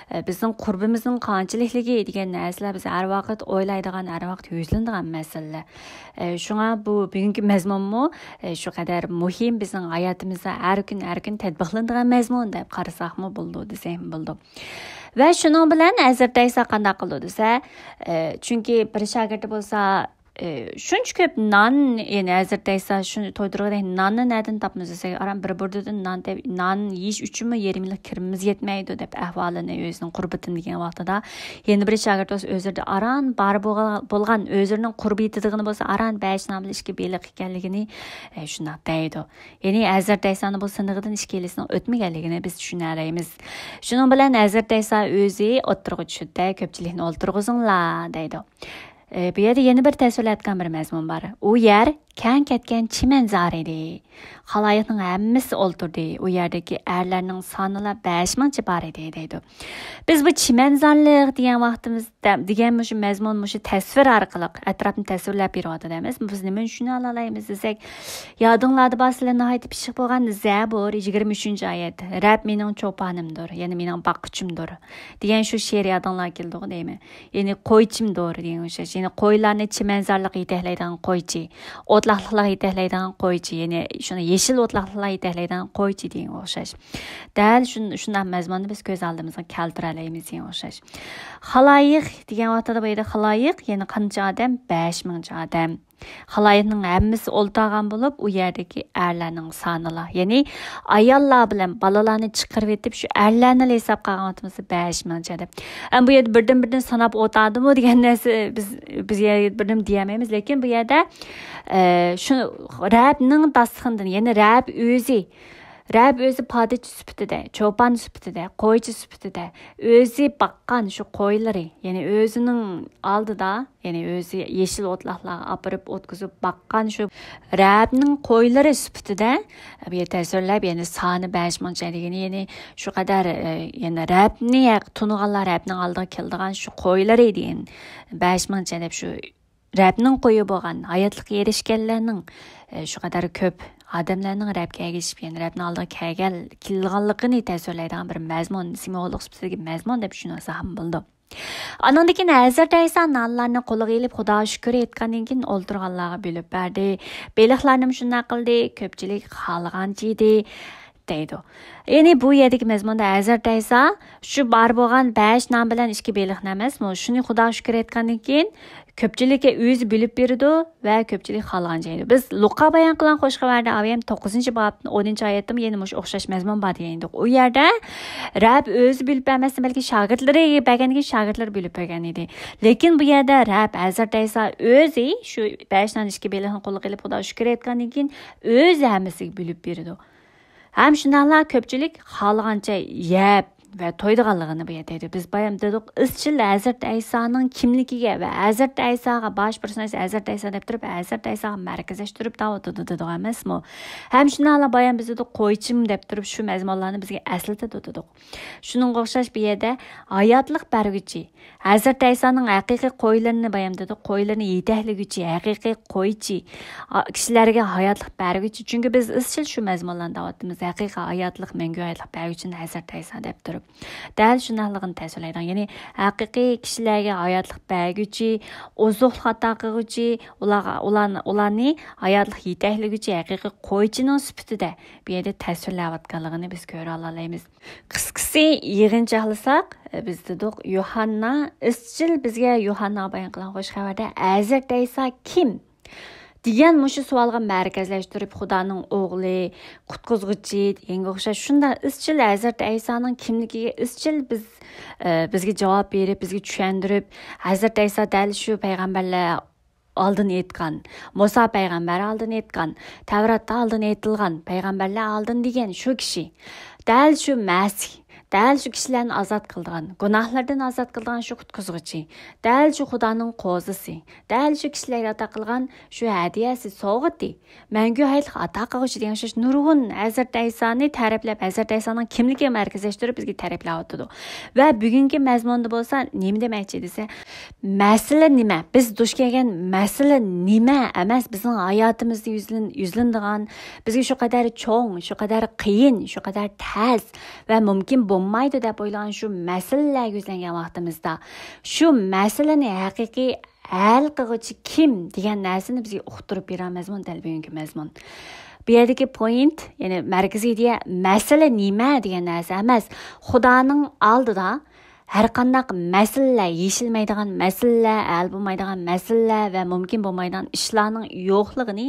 ئە، بىزنىڭ قۇربىمىزنىڭ قانچىلىكلىكى دېگەن نەرسىلەر بىز ھەر ۋاقىت ئويلايدىغان، ھەر ۋاقىت يۈزلىنىدىغان مەسىلىلەر. ئە، شۇڭا بۇ بۈگۈنكى مەزمۇنمۇ، ئە، شۇ قەدەر مۇھىم، بىزنىڭ ھاياتىمىزدا ھەر كۈن، ھەر كۈن تەتبىقلىنىدىغان مەزمۇن دەپ قارىساقمۇ بولىدۇ، دېسەكمۇ بولىدۇ. ۋە شۇنىڭ بىلەن ھەزرىتى ئەيسا قانداق قىلىدۇ دېسە، ئە، چۈنكى بىر شاگىرتى بولسا، ئە، شۇنچە كۆپ نان، يەنى ھەزرىتى ئەيسا شۇنى تويدۇرغۇدەك ناننى نەدىن تاپىمىز دېسەك، ئاران بىر بۇردىدىن نان تەپ-، نان يېيىش ئۈچۈنمۇ يېرىم يىللىق كىرىمىمىز يەتمەيدۇ دەپ ئەھۋالىنى ئۆزىنىڭ قۇربىتىنى دېگەن ۋاقتىدا، يەنە بىر شاگىرت بولسا ئۆزىدە ئاران بار بولغا-، بولغان ئۆزىنىڭ قۇربىتى دېگىنى بولسا ئاران بەش نان بىلەن ئىككى بېلىق ئىكەنلىكىنى، ئە، شۇنداق دەيدۇ. يەنى ھەزرىتى ئەيسانىڭ بۇ سىنىقىدىن ئىككىلىسىنىڭ ئۆتمىگەنلىكىنى بىز چۈشىنەلەيمىز. شۇنىڭ بىلەن ھەزرىتى ئەيسا ئۆزى ئوتتۇرىغا چۈشىدۇ-دە، كۆپچىلىكنى ئولتۇرغۇزۇڭلار دەيدۇ. ئە، بۇ يەردە يەنە بىر تەسۋىرلەيدىغان بىر مەزمۇن بار. ئۇ يەر كەڭ كەتكەن چىمەنزار ئىدى. خالايىقنىڭ ھەممىسى ئولتۇردى. ئۇ يەردىكى ئەرلەرنىڭ سانىلا بەش مىڭچە بار ئىدى دەيدۇ. بىز بۇ چىمەنزارلىق دېگەن ۋاقتىمىزدا، دېگەن مۇشۇ مەزمۇن، مۇشۇ تەسۋىر ئارقىلىق ئەتراپنى تەسۋىرلەپ بېرىۋاتىدۇ ئەمەس. بىز نېمىنى چۈشىنەلەيمىز دېسەك، يادىڭلاردا بار سىلەر ناھايىتى پىششىق بولغان زەبۇر، يىگىرمە ئۈچىنچى ئايەت. رەب مېنىڭ چوپانىمدۇر، يەنى مېنىڭ باققۇچىمدۇر دېگەن شۇ شېئىر يادىڭلارغا كېلىدىغۇ دەيمەن. يەنى قويچىمدۇر دېگەن ئوخشاش. يەنى قويلارنى چىمەنزارلىققا يېتەكلەيدىغان قويچى، ئوتلاقلىقلارغا يېتەكلەيدىغان قويچى، يەنى شۇنى يېشىل ئوتلاقلىقلارغا يېتەكلەيدىغان قويچى دېگەنگە ئوخشاش. دەل شۇن-، شۇنداق مەزمۇننى بىز كۆز ئالدىمىزغا كەلتۈرەلەيمىز دېگەنگە ئوخشاش. خالايىق دېگەن ۋاقتىدا بۇ يەردە خالايىق، يەنى قانچە ئادەم؟ بەش مىڭچە ئادەم. خالايىقنىڭ ھەممىسى ئولتۇرغان بولۇپ، ئۇ يەردىكى ئەرلەرنىڭ سانىلا، يەنى ئاياللار بىلەن بالىلارنى چىقىرىۋېتىپ، شۇ ئەرلەرنىلا ھېسابقا ئالغان ۋاقتىمىزدا بەش مىڭچە دەپ. ئەمما بۇ يەردە بىردىن-بىردىن ساناپ ئولتۇردىمۇ دېگەن نەرسە بىز، بىز يەنە بىردىن دېيەلمەيمىز. لېكىن بۇ يەردە، ئە، شۇ رەبنىڭ داستىخىنىدىن، يەنى رەب ئۆزى، رەب ئۆزى پادىچى سۈپىتىدە، چوپان سۈپىتىدە، قويچى سۈپىتىدە، ئۆزى باققان شۇ قويلىرى، يەنى ئۆزىنىڭ ئالدىدا، يەنى ئۆزى يېشىل ئوتلاقلارغا ئاپىرىپ ئوتقۇزۇپ باققان شۇ رەبنىڭ قويلىرى سۈپىتىدە بۇ يەردە تەسۋىرلەپ، يەنى سانى بەش مىڭچە دېگىنى، يەنى شۇ قەدەر، ئە، يەنى رەبنى تونۇغانلار، رەبنىڭ ئالدىغا كېلىدىغان شۇ قويلىرى دېگەن بەش مىڭچە دەپ شۇ رەبنىڭ قويى بولغان، ھاياتلىققا ئېرىشكەنلەرنىڭ، ئە، شۇ قەدەر كۆپ ئادەملەرنىڭ رەبكە ئەگىشىپ، يەنى رەبنىڭ ئالدىغا كەلگەن، كېلىدىغانلىقىنى تەسۋىرلەيدىغان بىر مەزمۇن، سىمۋوللۇق سۈپىتىدىكى مەزمۇن دەپ چۈشىنىۋالساق بولىدۇ. ئانىڭدىن كېيىن ھەزرىتى ئەيسا نانلارنى قولىغا ئېلىپ، خۇداغا شۈكۈر ئېيتقاندىن كېيىن، ئولتۇرغانلارغا بۆلۈپ بەردى. بېلىقلارنىمۇ شۇنداق قىلدى، كۆپچىلىك خالىغانچە يېدى، دەيدۇ. يەنى بۇ يەردىكى مەزمۇندا ھەزرىتى ئەيسا شۇ بار بولغان بەش نان بىلەن ئىككى بېلىقنى ئەمەسمۇ، شۇنى خۇداغا شۈكۈر ئېيتقاندىن كېيىن، كۆپچىلىككە ئۆزى بۆلۈپ بېرىدۇ ۋە كۆپچىلىك خالىغانچە يەيدۇ. بىز لۇقا بايان قىلغان خوش خەۋەردە ئاۋۇ ھەم توققۇزىنچى بابتىن ئونىنچى ئايەتتىمۇ يەنە مۇشۇ ئوخشاش مەزمۇن بار دېگەن ئىدۇق. ئۇ يەردە رەب ئۆزى بۆلۈپ بەرمەستىن، بەلكى شاگىرتلىرى بەرگەندىن كېيىن شاگىرتلىرى بۆلۈپ بەرگەن ئىدى. لېكىن بۇ يەردە رەب ھەزرىتى ئەيسا ئۆزى شۇ بەش نان ئىككى بېلىقنى قولىغا ئېلىپ خۇداغا شۈكۈر ئېيتقاندىن كېيىن ئۆزى ھەممىسىگە بۆلۈپ بېرىدۇ. ھەم شۇنداقلا كۆپچىلىك خالىغانچە يەپ ۋە تويىدىغانلىقىنى بۇ يەردە دەيدۇ. بىز بايام دېدۇق، ئىزچىل ھەزرىتى ئەيسانىڭ كىملىكىگە ۋە ھەزرىتى ئەيساغا باش بۇرسىنىسى، ھەزرىتى ئەيسا دەپ تۇرۇپ، ھەزرىتى ئەيساغا مەركەزلەشتۈرۈپ دەۋاتىدۇ دېدۇق ئەمەسمۇ؟ ھەم شۇنداقلا بايام بىز دېدۇق، قويچىم دەپ تۇرۇپ شۇ مەزمۇنلارنى بىزگە ئەسلىتىدۇ دېدۇق. شۇنىڭغا ئوخشاش بۇ يەردە ھاياتلىق بەرگۈچى، ھەزرىتى ئەيسانىڭ ھەقىقىي قويلىرىنى بايام دېدۇق، قويلىرىنى يېتەكلىگۈچى، ھەقىقىي قويچى، ئا، كىشىلەرگە ھاياتلىق بەرگۈچى. چۈنكى بىز ئىزچىل شۇ مەزمۇنلارنى دەۋاتىمىز. ھەقىقىي ھاياتلىق، مەڭگۈ ھاياتلىق بەرگۈچىنى ھەزرىتى ئەيسا دەپ تۇرۇپ، دەل شۇنداقلىقىنى تەسۋىرلەيدىغان. يەنى ھەقىقىي كىشىلەرگە ھاياتلىق بەرگۈچى، ئوزۇقلۇق ئاتا قىلغۇچى، ئۇلارغا، ئۇلارنى، ئۇلارنى ھاياتلىق يېتەكلىگۈچى، ھەقىقىي قويچىنىڭ سۈپىتىدە بۇ يەردە تەسۋىرلەۋاتقانلىقىنى بىز كۆرەلەيمىز. قىسقىسى، يىغىنچاقلىساق، بىز دېدۇق، يوھاننا ئىزچىل بىزگە يوھاننا بايان قىلغان خوش خەۋەردە ھەزرىتى ئەيسا كىم دېگەن مۇشۇ سوئالغا مەركەزلەشتۈرۈپ، خۇدانىڭ ئوغلى، قۇتقۇزغۇچى دېگەنگە ئوخشاش شۇنداق ئىزچىل ھەزرىتى ئەيسانىڭ كىملىكىگە ئىزچىل بىز، ئە، بىزگە جاۋاب بېرىپ، بىزگە چۈشەندۈرۈپ، ھەزرىتى ئەيسا دەل شۇ پەيغەمبەرلەر ئالدىن ئېيتقان، مۇسا پەيغەمبەر ئالدىن ئېيتقان، تەۋراتتا ئالدىن ئېيتىلغان، پەيغەمبەرلەر ئالدىن دېگەن شۇ كىشى. دەل شۇ مەسىھ، دەل شۇ كىشىلەرنى ئازاد قىلىدىغان، گۇناھلاردىن ئازاد قىلىدىغان شۇ قۇتقۇزغۇچى، دەل شۇ خۇدانىڭ قوزىسى، دەل شۇ كىشىلەرگە ئاتا قىلغان شۇ ھەدىيەسى، سوۋغىتى، مەڭگۈ ھاياتلىق ئاتا قىلغۇچى دېگەن ئوخشاش نۇرغۇن ھەزرىتى ئەيسانى تەرىپلەپ، ھەزرىتى ئەيسانىڭ كىملىكىگە مەركەزلەشتۈرۈپ بىزگە تەرىپلەۋاتىدۇ. ۋە بۈگۈنكى مەزمۇندا بولسا نېمە دېمەكچى دېسە، مەسىلە نېمە؟ بىز دۇچ كەلگەن مەسىلە نېمە ئەمەس، بىزنىڭ ھاياتىمىزدا يۈزلىن-، يۈزلىنىدىغان، بىزگە شۇ قەدەر چوڭ، شۇ قەدەر قىيىن، شۇ قەدەر تەس ۋە مۇمكىن بولمايدۇ دەپ ئويلىغان شۇ مەسىلىلەرگە يۈزلەنگەن ۋاقتىمىزدا، شۇ مەسىلىنى ھەقىقىي ھەل قىلغۇچى كىم دېگەن نەرسىنى بىزگە ئۇقتۇرۇپ بېرەلمەسمۇ دەل بۈگۈنكى مەزمۇن. بۇ يەردىكى پوينت، يەنى مەركىزىي ئىدىيە، مەسىلە نېمە دېگەن نەرسە ئەمەس. خۇدانىڭ ئالدىدا ھەر قانداق مەسىلىلەر، يېشىلمەيدىغان مەسىلىلەر، ھەل بولمايدىغان مەسىلىلەر ۋە مۇمكىن بولمايدىغان ئىشلارنىڭ يوقلۇقىنى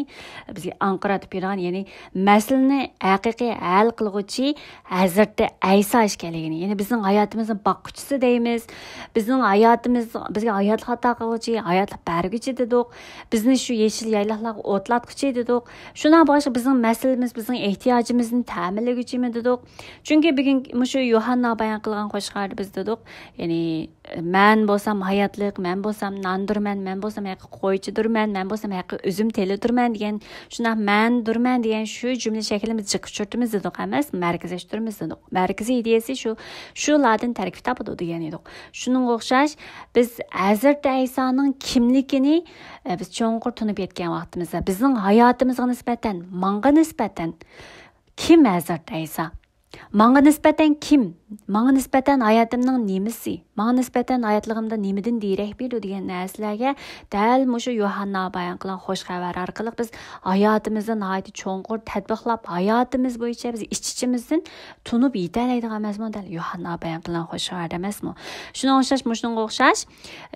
بىزگە ئاڭقىرتىپ بېرىدىغان، يەنى مەسىلىنى ھەقىقىي ھەل قىلغۇچى ھەزرىتى ئەيسا ئىكەنلىكىنى، يەنى بىزنىڭ ھاياتىمىزنىڭ باققۇچىسى دەيمىز، بىزنىڭ ھاياتىمىز، بىزگە ھاياتلىق ئاتا قىلغۇچى، ھاياتلىق بەرگۈچى دېدۇق، بىزنى شۇ يېشىل يايلاقلارغا ئوتلاتقۇچى دېدۇق. شۇنداق بولغاچقا بىزنىڭ مەسىلىمىز، بىزنىڭ ئېھتىياجىمىزنى تەمىنلىگۈچىمۇ دېدۇق. چۈنكى بۈگۈن مۇشۇ يوھاننا بايان قىلغان قوشاقلاردا بىز دېدۇق، يەنى مەن بولسام ھاياتلىق، مەن بولسام ناندۇرمەن، مەن بولسام ھەققى قويچىدۇرمەن، مەن بولسام ھەققى ئۈزۈم تېلىدۇرمەن دېگەن، شۇنداق مەندۇرمەن دېگەن شۇ جۈملە شەكلىنى بىز جىق ئۇچرىتىمىز دېدۇق ئەمەس، مەركىزلەشتۈرىمىز دېدۇق. مەركىزىي ئىدىيەسى شۇ، شۇلاردىن تەركىب تاپىدۇ دېگەن ئىدۇق. شۇنىڭغا ئوخشاش، بىز ھەزرىتى ئەيسانىڭ كىملىكىنى، ئە، بىز چوڭقۇر تونۇپ يەتكەن ۋاقتىمىزدا، بىزنىڭ ھاياتىمىزغا نىسبەتەن، ماڭا نىسبەتەن كىم ھەزرىتى ئەيسا؟ ماڭا نىسبەتەن كىم؟ ماڭا نىسبەتەن ھاياتىمنىڭ نېمىسى؟ ماڭا نىسبەتەن ھاياتلىقىمدا نېمىدىن دېرەك بېرىدۇ دېگەن نەرسىلەرگە دەل مۇشۇ يوھاننا بايان قىلغان خوش خەۋەر ئارقىلىق بىز ھاياتىمىزدا ناھايىتى چوڭقۇر تەتبىقلاپ، ھاياتىمىز بويىچە بىز ئىچ-ئىچىمىزدىن تونۇپ يېتەلەيدىغان مەزمۇن دەل يوھاننا بايان قىلغان خوش خەۋەر ئەمەسمۇ؟ شۇنىڭغا ئوخشاش، مۇشۇنىڭغا ئوخشاش،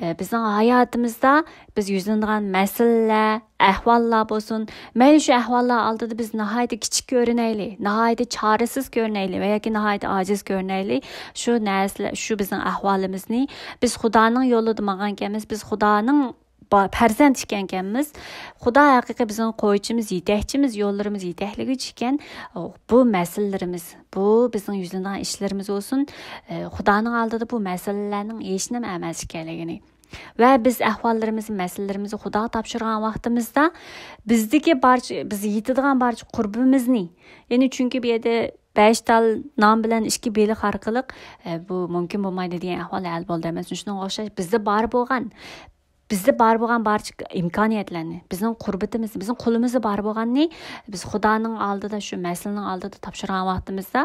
ئە، بىزنىڭ ھاياتىمىزدا بىز يۈزلىنىدىغان مەسىلىلەر، ئەھۋاللار بولسۇن، مەيلى شۇ ئەھۋاللار ئالدىدا بىز ناھايىتى كىچىك كۆرۈنەيلى، ناھايىتى چارىسىز كۆرۈنەيلى ۋە ياكى ناھايىتى ئاجىز كۆرۈنەيلى، شۇ نەرسىلەر، شۇ بىزنىڭ ئەھۋالىمىزنى، بىز خۇدانىڭ يولىدا ماڭغانكەنمىز، بىز خۇدانىڭ با-، پەرزەنت ئىكەنكەنمىز. خۇدا ھەقىقىي بىزنىڭ قويچىمىز، يېتەكچىمىز، يوللىرىمىز يېتەكلىگۈچى ئىكەن. بۇ مەسىلىلىرىمىز، بۇ بىزنىڭ يۈزلىنىدىغان ئىشلىرىمىز بولسۇن، ئە، خۇدانىڭ ئالدىدا بۇ مەسىلىلەرنىڭ ھېچنېمە ئەمەس ئىكەنلىكىنى ۋە بىز ئەھۋاللىرىمىزنى، مەسىلىلىرىمىزنى خۇداغا تاپشۇرغان ۋاقتىمىزدا، بىزدىكى بارچە، بىز يېتىدىغان بارچە قۇربىمىزنى، يەنى چۈنكى بۇ يەردە بەش تال نان بىلەن ئىككى بېلىق ئارقىلىق، ئە، بۇ مۇمكىن بولمايدۇ دېگەن ئەھۋال ھەل بولدى ئەمەس. شۇنىڭغا ئوخشاش بىزدە بار بولغان، بىزدە بار بولغان بارچە ئىمكانىيەتلەرنى، بىزنىڭ قۇربىتىمىزنى، بىزنىڭ قولىمىزدا بار بولغاننى بىز خۇدانىڭ ئالدىدا، شۇ مەسىلىنىڭ ئالدىدا تاپشۇرغان ۋاقتىمىزدا،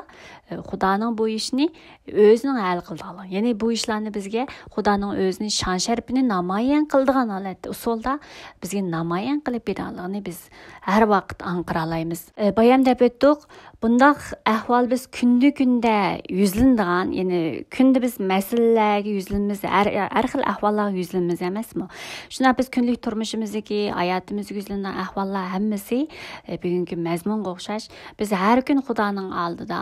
ئە، خۇدانىڭ بۇ ئىشنى ئۆزىنىڭ ھەل قىلىدىغانلىقى، يەنى بۇ ئىشلارنى بىزگە خۇدانىڭ ئۆزىنى، شان-شەرىپىنى نامايان قىلىدىغان ھالەتتە، ئۇسۇلدا بىزگە نامايان قىلىپ بېرىدىغانلىقىنى بىز ھەر ۋاقىت ئاڭقىرالايمىز. ئە، بايام دەپ ئۆتتۇق، بۇنداق ئەھۋال بىز كۈندە-كۈندە يۈزلىنىدىغان، يەنى كۈندە بىز مەسىلىلەرگە يۈزلىنىمىز، ھەر، ھەر خىل ئەھۋاللارغا يۈزلىنىمىز ئەمەسمۇ؟ شۇنداق بىز كۈندىلىك تۇرمۇشىمىزدىكى، ھاياتىمىزدا يۈزلىنىدىغان ئەھۋاللار ھەممىسى، ئە، بۈگۈنكى مەزمۇنغا ئوخشاش. بىز ھەر كۈنى خۇدانىڭ ئالدىدا،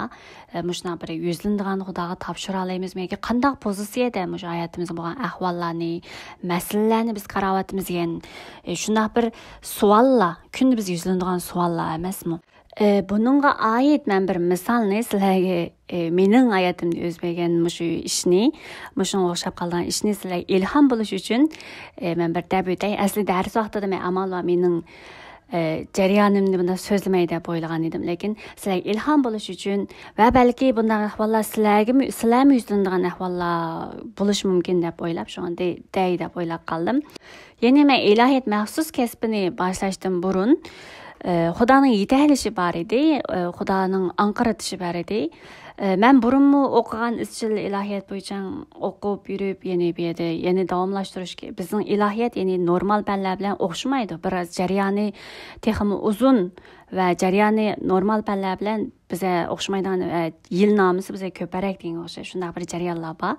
ئە، مۇشۇنداق بىر يۈزلىنىدىغان خۇداغا تاپشۇرالايمىزمۇ ياكى قانداق پوزىتسىيەدە مۇشۇ ھاياتىمىزدا بولغان ئەھۋاللارنى، مەسىلىلەرنى بىز قاراۋاتىمىز دېگەن، ئە، شۇنداق بىر سوئاللار، كۈندە بىز يۈزلىنىدىغان سوئاللار ئەمەسمۇ؟ ئە، بۇنىڭغا ئائىت مەن بىر مىسالنى سىلەرگە، ئە، مېنىڭ ھاياتىمدا يۈز بەرگەن مۇشۇ ئىشنى، مۇشۇنىڭغا ئوخشاپ قالغان ئىشنى سىلەرگە ئىلھام بولۇش ئۈچۈن، ئە، مەن بىر دەپ ئۆتەي. ئەسلى دەرس ۋاقتىدا مەن ئامال بار مېنىڭ، ئە، جەريانىمنى بۇنداق سۆزلىمەي دەپ ئويلىغان ئىدىم. لېكىن سىلەرگە ئىلھام بولۇش ئۈچۈن ۋە بەلكى بۇنداق ئەھۋاللار سىلەرگىمۇ، سىلەرمۇ يۈزلىنىدىغان ئەھۋاللار بولۇشى مۇمكىن دەپ ئويلاپ، شۇڭا دە-، دەي دەپ ئويلاپ قالدىم. يەنى مەن ئىلاھىيەت مەخسۇس كەسپىنى باشلاشتىن بۇرۇن، ئە، خۇدانىڭ يېتەكلىشى بار ئىدى، ئە، خۇدانىڭ ئاڭقىرتىشى بار ئىدى. ئە، مەن بۇرۇنمۇ ئوقۇغان ئىزچىل ئىلاھىيەت بويىچە ئوقۇپ يۈرۈپ، يەنە بۇ يەردە يەنە داۋاملاشتۇرۇش كە-، بىزنىڭ ئىلاھىيەت يەنى نورمال پەنلەر بىلەن ئوخشىمايدۇ. بىراز جەريانى تېخىمۇ ئۇزۇن ۋە جەريانى نورمال پەنلەر بىلەن بىزە ئوخشىمايدىغان، ئە، يىلنامىسى بىزە كۆپرەك دېگەنگە ئوخشاش شۇنداق بىر جەريانلار بار.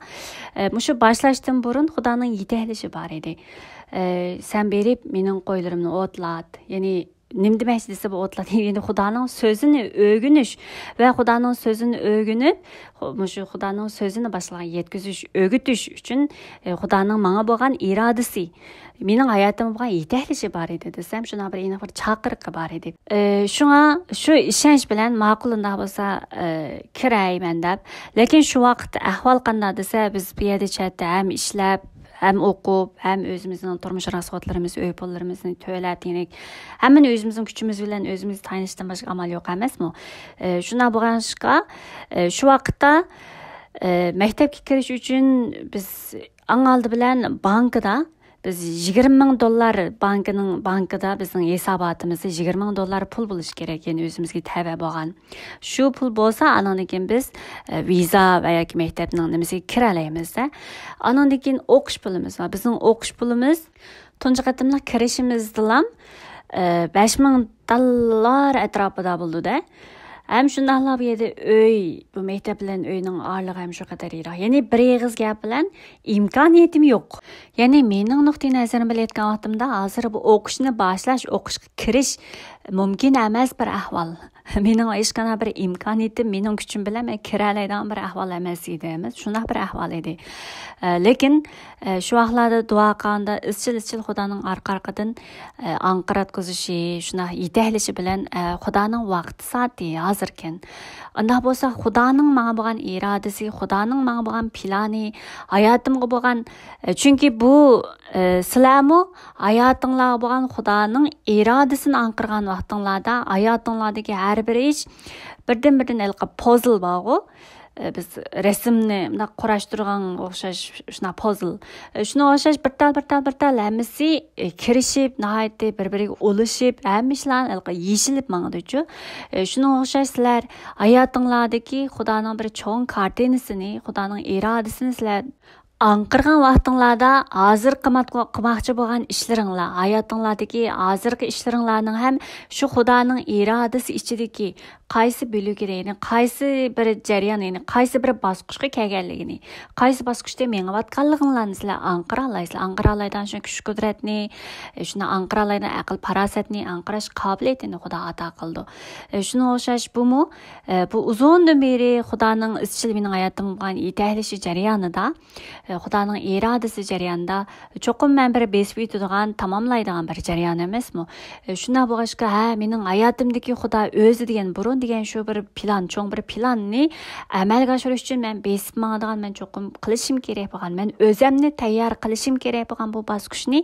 ئە، مۇشۇ باشلاشتىن بۇرۇن خۇدانىڭ يېتەكلىشى بار ئىدى. ئە، سەن بېرىپ مېنىڭ قويلىرىمنى ئوتلات، يەنى نېمە دېمەكچى دېسە، بۇ ئوتلاق يەنى خۇدانىڭ سۆزىنى ئۆگىنىش ۋە خۇدانىڭ سۆزىنى ئۆگىنىپ، خۇ-، مۇشۇ خۇدانىڭ سۆزىنى باشقىلارغا يەتكۈزۈش، ئۆگىتىش ئۈچۈن، ئە، خۇدانىڭ ماڭا بولغان ئىرادىسى، مېنىڭ ھاياتىمغا بولغان يېتەكلىشى بار ئىدى دېسەم، شۇنداق بىر ئېنىق بىر چاقىرىقى بار ئىدى. ئە، شۇڭا شۇ ئىشەنچ بىلەن ماقۇل، ئۇنداق بولسا، ئە، كىرەي مەن دەپ. لېكىن شۇ ۋاقىتتا ئەھۋال قانداق دېسە، بىز بۇ يەردە چەتتە ھەم ئىشلەپ، ھەم ئوقۇپ، ھەم ئۆزىمىزنىڭ تۇرمۇش راسخوتلىرىمىز، ئۆي پۇللىرىمىزنى تۆلەپ، يەنى ھەممىنى ئۆزىمىزنىڭ كۈچىمىز بىلەن ئۆزىمىز تايىنىشتىن باشقا ئامال يوق ئەمەسمۇ؟ ئە، شۇنداق بولغاچقا، ئە، شۇ ۋاقىتتا، ئە، مەكتەپكە كىرىش ئۈچۈن بىز ئەڭ ئالدى بىلەن بانكىدا بىز يىگىرمە مىڭ دوللار، بانكىنىڭ، بانكىدا بىزنىڭ ھېساباتىمىزدا يىگىرمە مىڭ دوللار پۇل بولۇشى كېرەك، يەنى ئۆزىمىزگە تەۋە بولغان. شۇ پۇل بولسا، ئانىڭدىن كېيىن بىز، ئە، ۋىزا ۋە ياكى مەكتەپنىڭ نېمىسىگە كىرەلەيمىز-دە. ئانىڭدىن كېيىن ئوقۇش پۇلىمىز بار. بىزنىڭ ئوقۇش پۇلىمىز تۇنجى قېتىملىق كىرىشىمىزدىلا، ئە، بەش مىڭ دوللار ئەتراپىدا بولىدۇ-دە. ھەم شۇنداقلا بۇ يەردە ئۆي، بۇ مەكتەپ بىلەن ئۆينىڭ ئارىلىقى ھەم شۇ قەدەر يىراق. يەنى بىر ئېغىز گەپ بىلەن ئىمكانىيىتىم يوق. يەنى مېنىڭ نۇقتىئى نەزىرىم بىلەن ئېيتقان ۋاقتىمدا، ھازىر بۇ ئوقۇشنى باشلاش، ئوقۇشقا كىرىش مۇمكىن ئەمەس بىر ئەھۋال. مېنىڭ ھېچقانداق بىر ئىمكانىيىتىم، مېنىڭ كۈچۈم بىلەن مەن كىرەلەيدىغان بىر ئەھۋال ئەمەس ئىدى، ئەمەس، شۇنداق بىر ئەھۋال ئىدى. ئە، لېكىن، ئە، شۇ ۋاقىتلاردا دۇئا قىلغاندا ئىزچىل، ئىزچىل خۇدانىڭ ئارقا-ئارقىدىن، ئە، ئاڭقىراتقۇزۇشى، شۇنداق يېتەكلىشى بىلەن، ئە، خۇدانىڭ ۋاقتى سائىتى ھازىركەن. ئۇنداق بولسا خۇدانىڭ ماڭا بولغان ئىرادىسى، خۇدانىڭ ماڭا بولغان پىلانى، ھاياتىمغا بولغان، ئە، چۈنكى بۇ، ئە، سىلەرمۇ ھاياتىڭلارغا بولغان خۇدانىڭ ئىرادىسىنى ئاڭقىرغان ۋاقتىڭلاردا، ھاياتىڭلاردىكى ھەر بىر ئىش بىردىن-بىردىن ھېلىقى پازل بارغۇ، ئە، بىز رەسىمنى مۇنداق قۇراشتۇرغانغا ئوخشاش شۇنداق پازل. ئە، شۇنىڭغا ئوخشاش بىر تال، بىر تال، بىر تال ھەممىسى، ئە، كىرىشىپ، ناھايىتى بىر-بىرىگە ئۇلىشىپ، ھەممە ئىشلار ھېلىقى يېشىلىپ ماڭىدۇچۇ. ئە، شۇنىڭغا ئوخشاش سىلەر ھاياتىڭلاردىكى خۇدانىڭ بىر چوڭ كارتىنىسىنى، خۇدانىڭ ئىرادىسىنى سىلەر ئاڭقىرغان ۋاقتىڭلاردا ھازىر قىلماق-، قىلماقچى بولغان ئىشلىرىڭلار، ھاياتىڭلاردىكى ھازىرقى ئىشلىرىڭلارنىڭ ھەم شۇ خۇدانىڭ ئىرادىسى ئىچىدىكى قايسى بۆلۈكىدە، يەنى قايسى بىر جەريان، يەنى قايسى بىر باسقۇچقا كەلگەنلىكىنى، قايسى باسقۇچتا مېڭىۋاتقانلىقىڭلارنى سىلەر ئاڭقىرالايسىلەر. ئاڭقىرالايدىغان شۇ كۈچ-قۇدرەتنى، شۇنى ئاڭقىرالايدىغان ئەقىل-پاراسەتنى ئاڭقىراش قابىلىيىتىنى خۇدا ئاتا قىلىدۇ. شۇنىڭغا ئوخشاش بۇمۇ، بۇ ئۇزۇندىن بېرى خۇدانىڭ ئىزچىل مېنىڭ ھاياتىمغا يېتەكلىشى جەريانىدا، ئە، خۇدانىڭ ئىرادىسى جەريانىدا چوقۇم مەن بىر بېسىپ ئۆتىدىغان، تاماملايدىغان بىر جەريان ئەمەسمۇ؟ ئە، شۇنداق بولغاچقا، ھە، مېنىڭ ھاياتىمدىكى خۇدا ئۆزى دېگەن بۇرۇن دېگەن شۇ بىر پىلان، چوڭ بىر پىلاننى ئەمەلگە ئاشۇرۇش ئۈچۈن مەن بېسىپ ماڭىدىغان، مەن چوقۇم قىلىشىم كېرەك بولغان، مەن ئۆزەمنى تەييار قىلىشىم كېرەك بولغان بۇ باسقۇچنى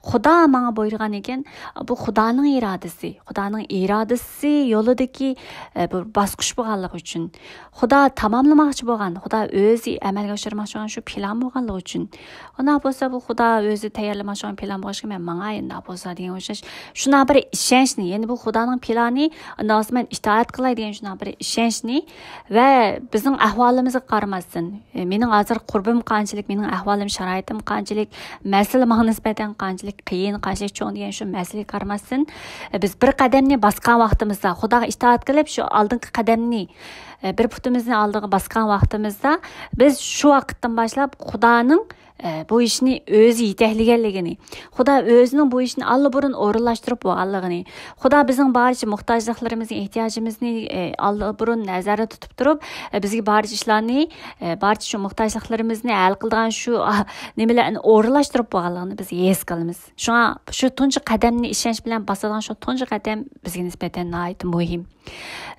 خۇدا ماڭا بۇيرۇغان ئىكەن. بۇ خۇدانىڭ ئىرادىسى، خۇدانىڭ ئىرادىسى يولىدىكى، ئە، بىر باسقۇچ بولغانلىقى ئۈچۈن. خۇدا تاماملىماقچى بولغان، خۇدا ئۆزى ئەمەلگە ئاشۇرماقچى بولغان شۇ پىلان بولغانلىقى ئۈچۈن. ئۇنداق بولسا، بۇ خۇدا ئۆزى تەييارلىماقچى بولغان پىلان بولغاچقا، مەن ماڭاي، ئۇنداق بولسا دېگەن ئوخشاش. شۇنداق بىر ئىشەنچنى، يەنى بۇ خۇدانىڭ پىلانى، ئۇنداق بولسا مەن ئىتائەت قىلاي دېگەن شۇنداق بىر ئىشەنچنى ۋە بىزنىڭ ئەھۋالىمىزغا قارىماستىن، ئە، مېنىڭ ھازىر قۇربۇم قانچىلىك، مېنىڭ ئەھۋالىم، شارائىتىم قانچىلىك، مەسىلە ماڭا نىسبەتەن قانچىلىك قىيىن، قانچىلىك چوڭ دېگەن شۇ مەسىلىگە قارىماستىن، ئە، بىز بىر قەدەمنى باسقان ۋاقتىمىزدا، خۇداغا ئىتائەت قىلىپ، شۇ ئالدىنقى قەدەمنى، ئە، بىر پۇتىمىزنى ئالدىغا باسقان ۋاقتىمىزدا، بىز شۇ ۋاقىتتىن باشلاپ خۇدانىڭ، ئە، بۇ ئىشنى ئۆزى يېتەكلىگەنلىكىنى، خۇدا ئۆزىنىڭ بۇ ئىشنى ئاللىبۇرۇن ئورۇنلاشتۇرۇپ بولغانلىقىنى، خۇدا بىزنىڭ بارچە موھتاجلىقلىرىمىزنى، ئېھتىياجىمىزنى، ئە، ئاللىبۇرۇن نەزەردە تۇتۇپ تۇرۇپ، ئە، بىزگە بارچە ئىشلارنى، ئە، بارچە شۇ موھتاجلىقلىرىمىزنى ھەل قىلىدىغان شۇ، ئا، نېمىلەرنى ئورۇنلاشتۇرۇپ بولغانلىقىنى بىز ھېس قىلىمىز. شۇڭا شۇ تۇنجى قەدەمنى ئىشەنچ بىلەن باسىدىغان شۇ تۇنجى قەدەم بىزگە نىسبەتەن ناھايىتى مۇھىم.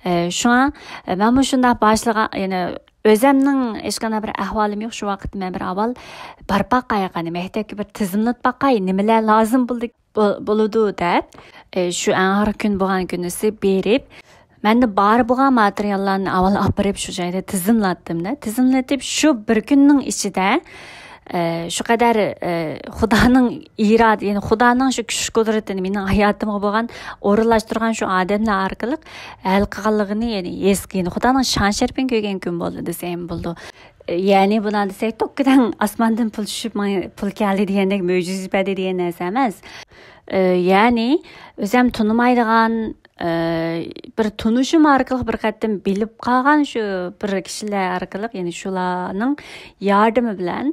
ئە، شۇڭا، ئە، مەنمۇ شۇنداق باشلىغان، يەنى ئۆزەمنىڭ ھېچقانداق بىر ئەھۋالىم يوق. شۇ ۋاقىتتا مەن بىر ئاۋۋال بارىپ باقاي، قېنى مەكتەپكە بىر تىزىملىتىپ باقاي، نېمىلەر لازىم بولدى-، بو-، بولىدۇ دەپ، ئە، شۇ ئەڭ ئاخىرقى كۈن بولغان كۈنىسى بېرىپ، مەندە بار بولغان ماتېرىياللارنى ئاۋۋال ئاپىرىپ، شۇ جايدا تىزىملاتتىم-دە. تىزىملىتىپ، شۇ بىر كۈننىڭ ئىچىدە، ئە، شۇ قەدەر، ئە، خۇدانىڭ ئىرادە، يەنى خۇدانىڭ شۇ كۈچ قۇدرىتىنى مېنىڭ ھاياتىمغا بولغان ئورۇنلاشتۇرغان شۇ ئادەملەر ئارقىلىق ھەل قىلغانلىقىنى، يەنى ھېس، يەنى خۇدانىڭ شان شەرىپىنى كۆرگەن كۈن بولدى دېسەم بولىدۇ. ئە، يەنى بۇنداق دېسەك، توككىدەڭ ئاسماندىن پۇل چۈشۈپ، ماڭا پۇل كەلدى دېگەندەك مۆجىزە بەردى دېگەن نەرسە ئەمەس. ئە، يەنى ئۆزەم تونۇمايدىغان، ئە، بىر تونۇشۇم ئارقىلىق بىر قېتىم بىلىپ قالغان شۇ بىر كىشىلەر ئارقىلىق، يەنى شۇلارنىڭ ياردىمى بىلەن،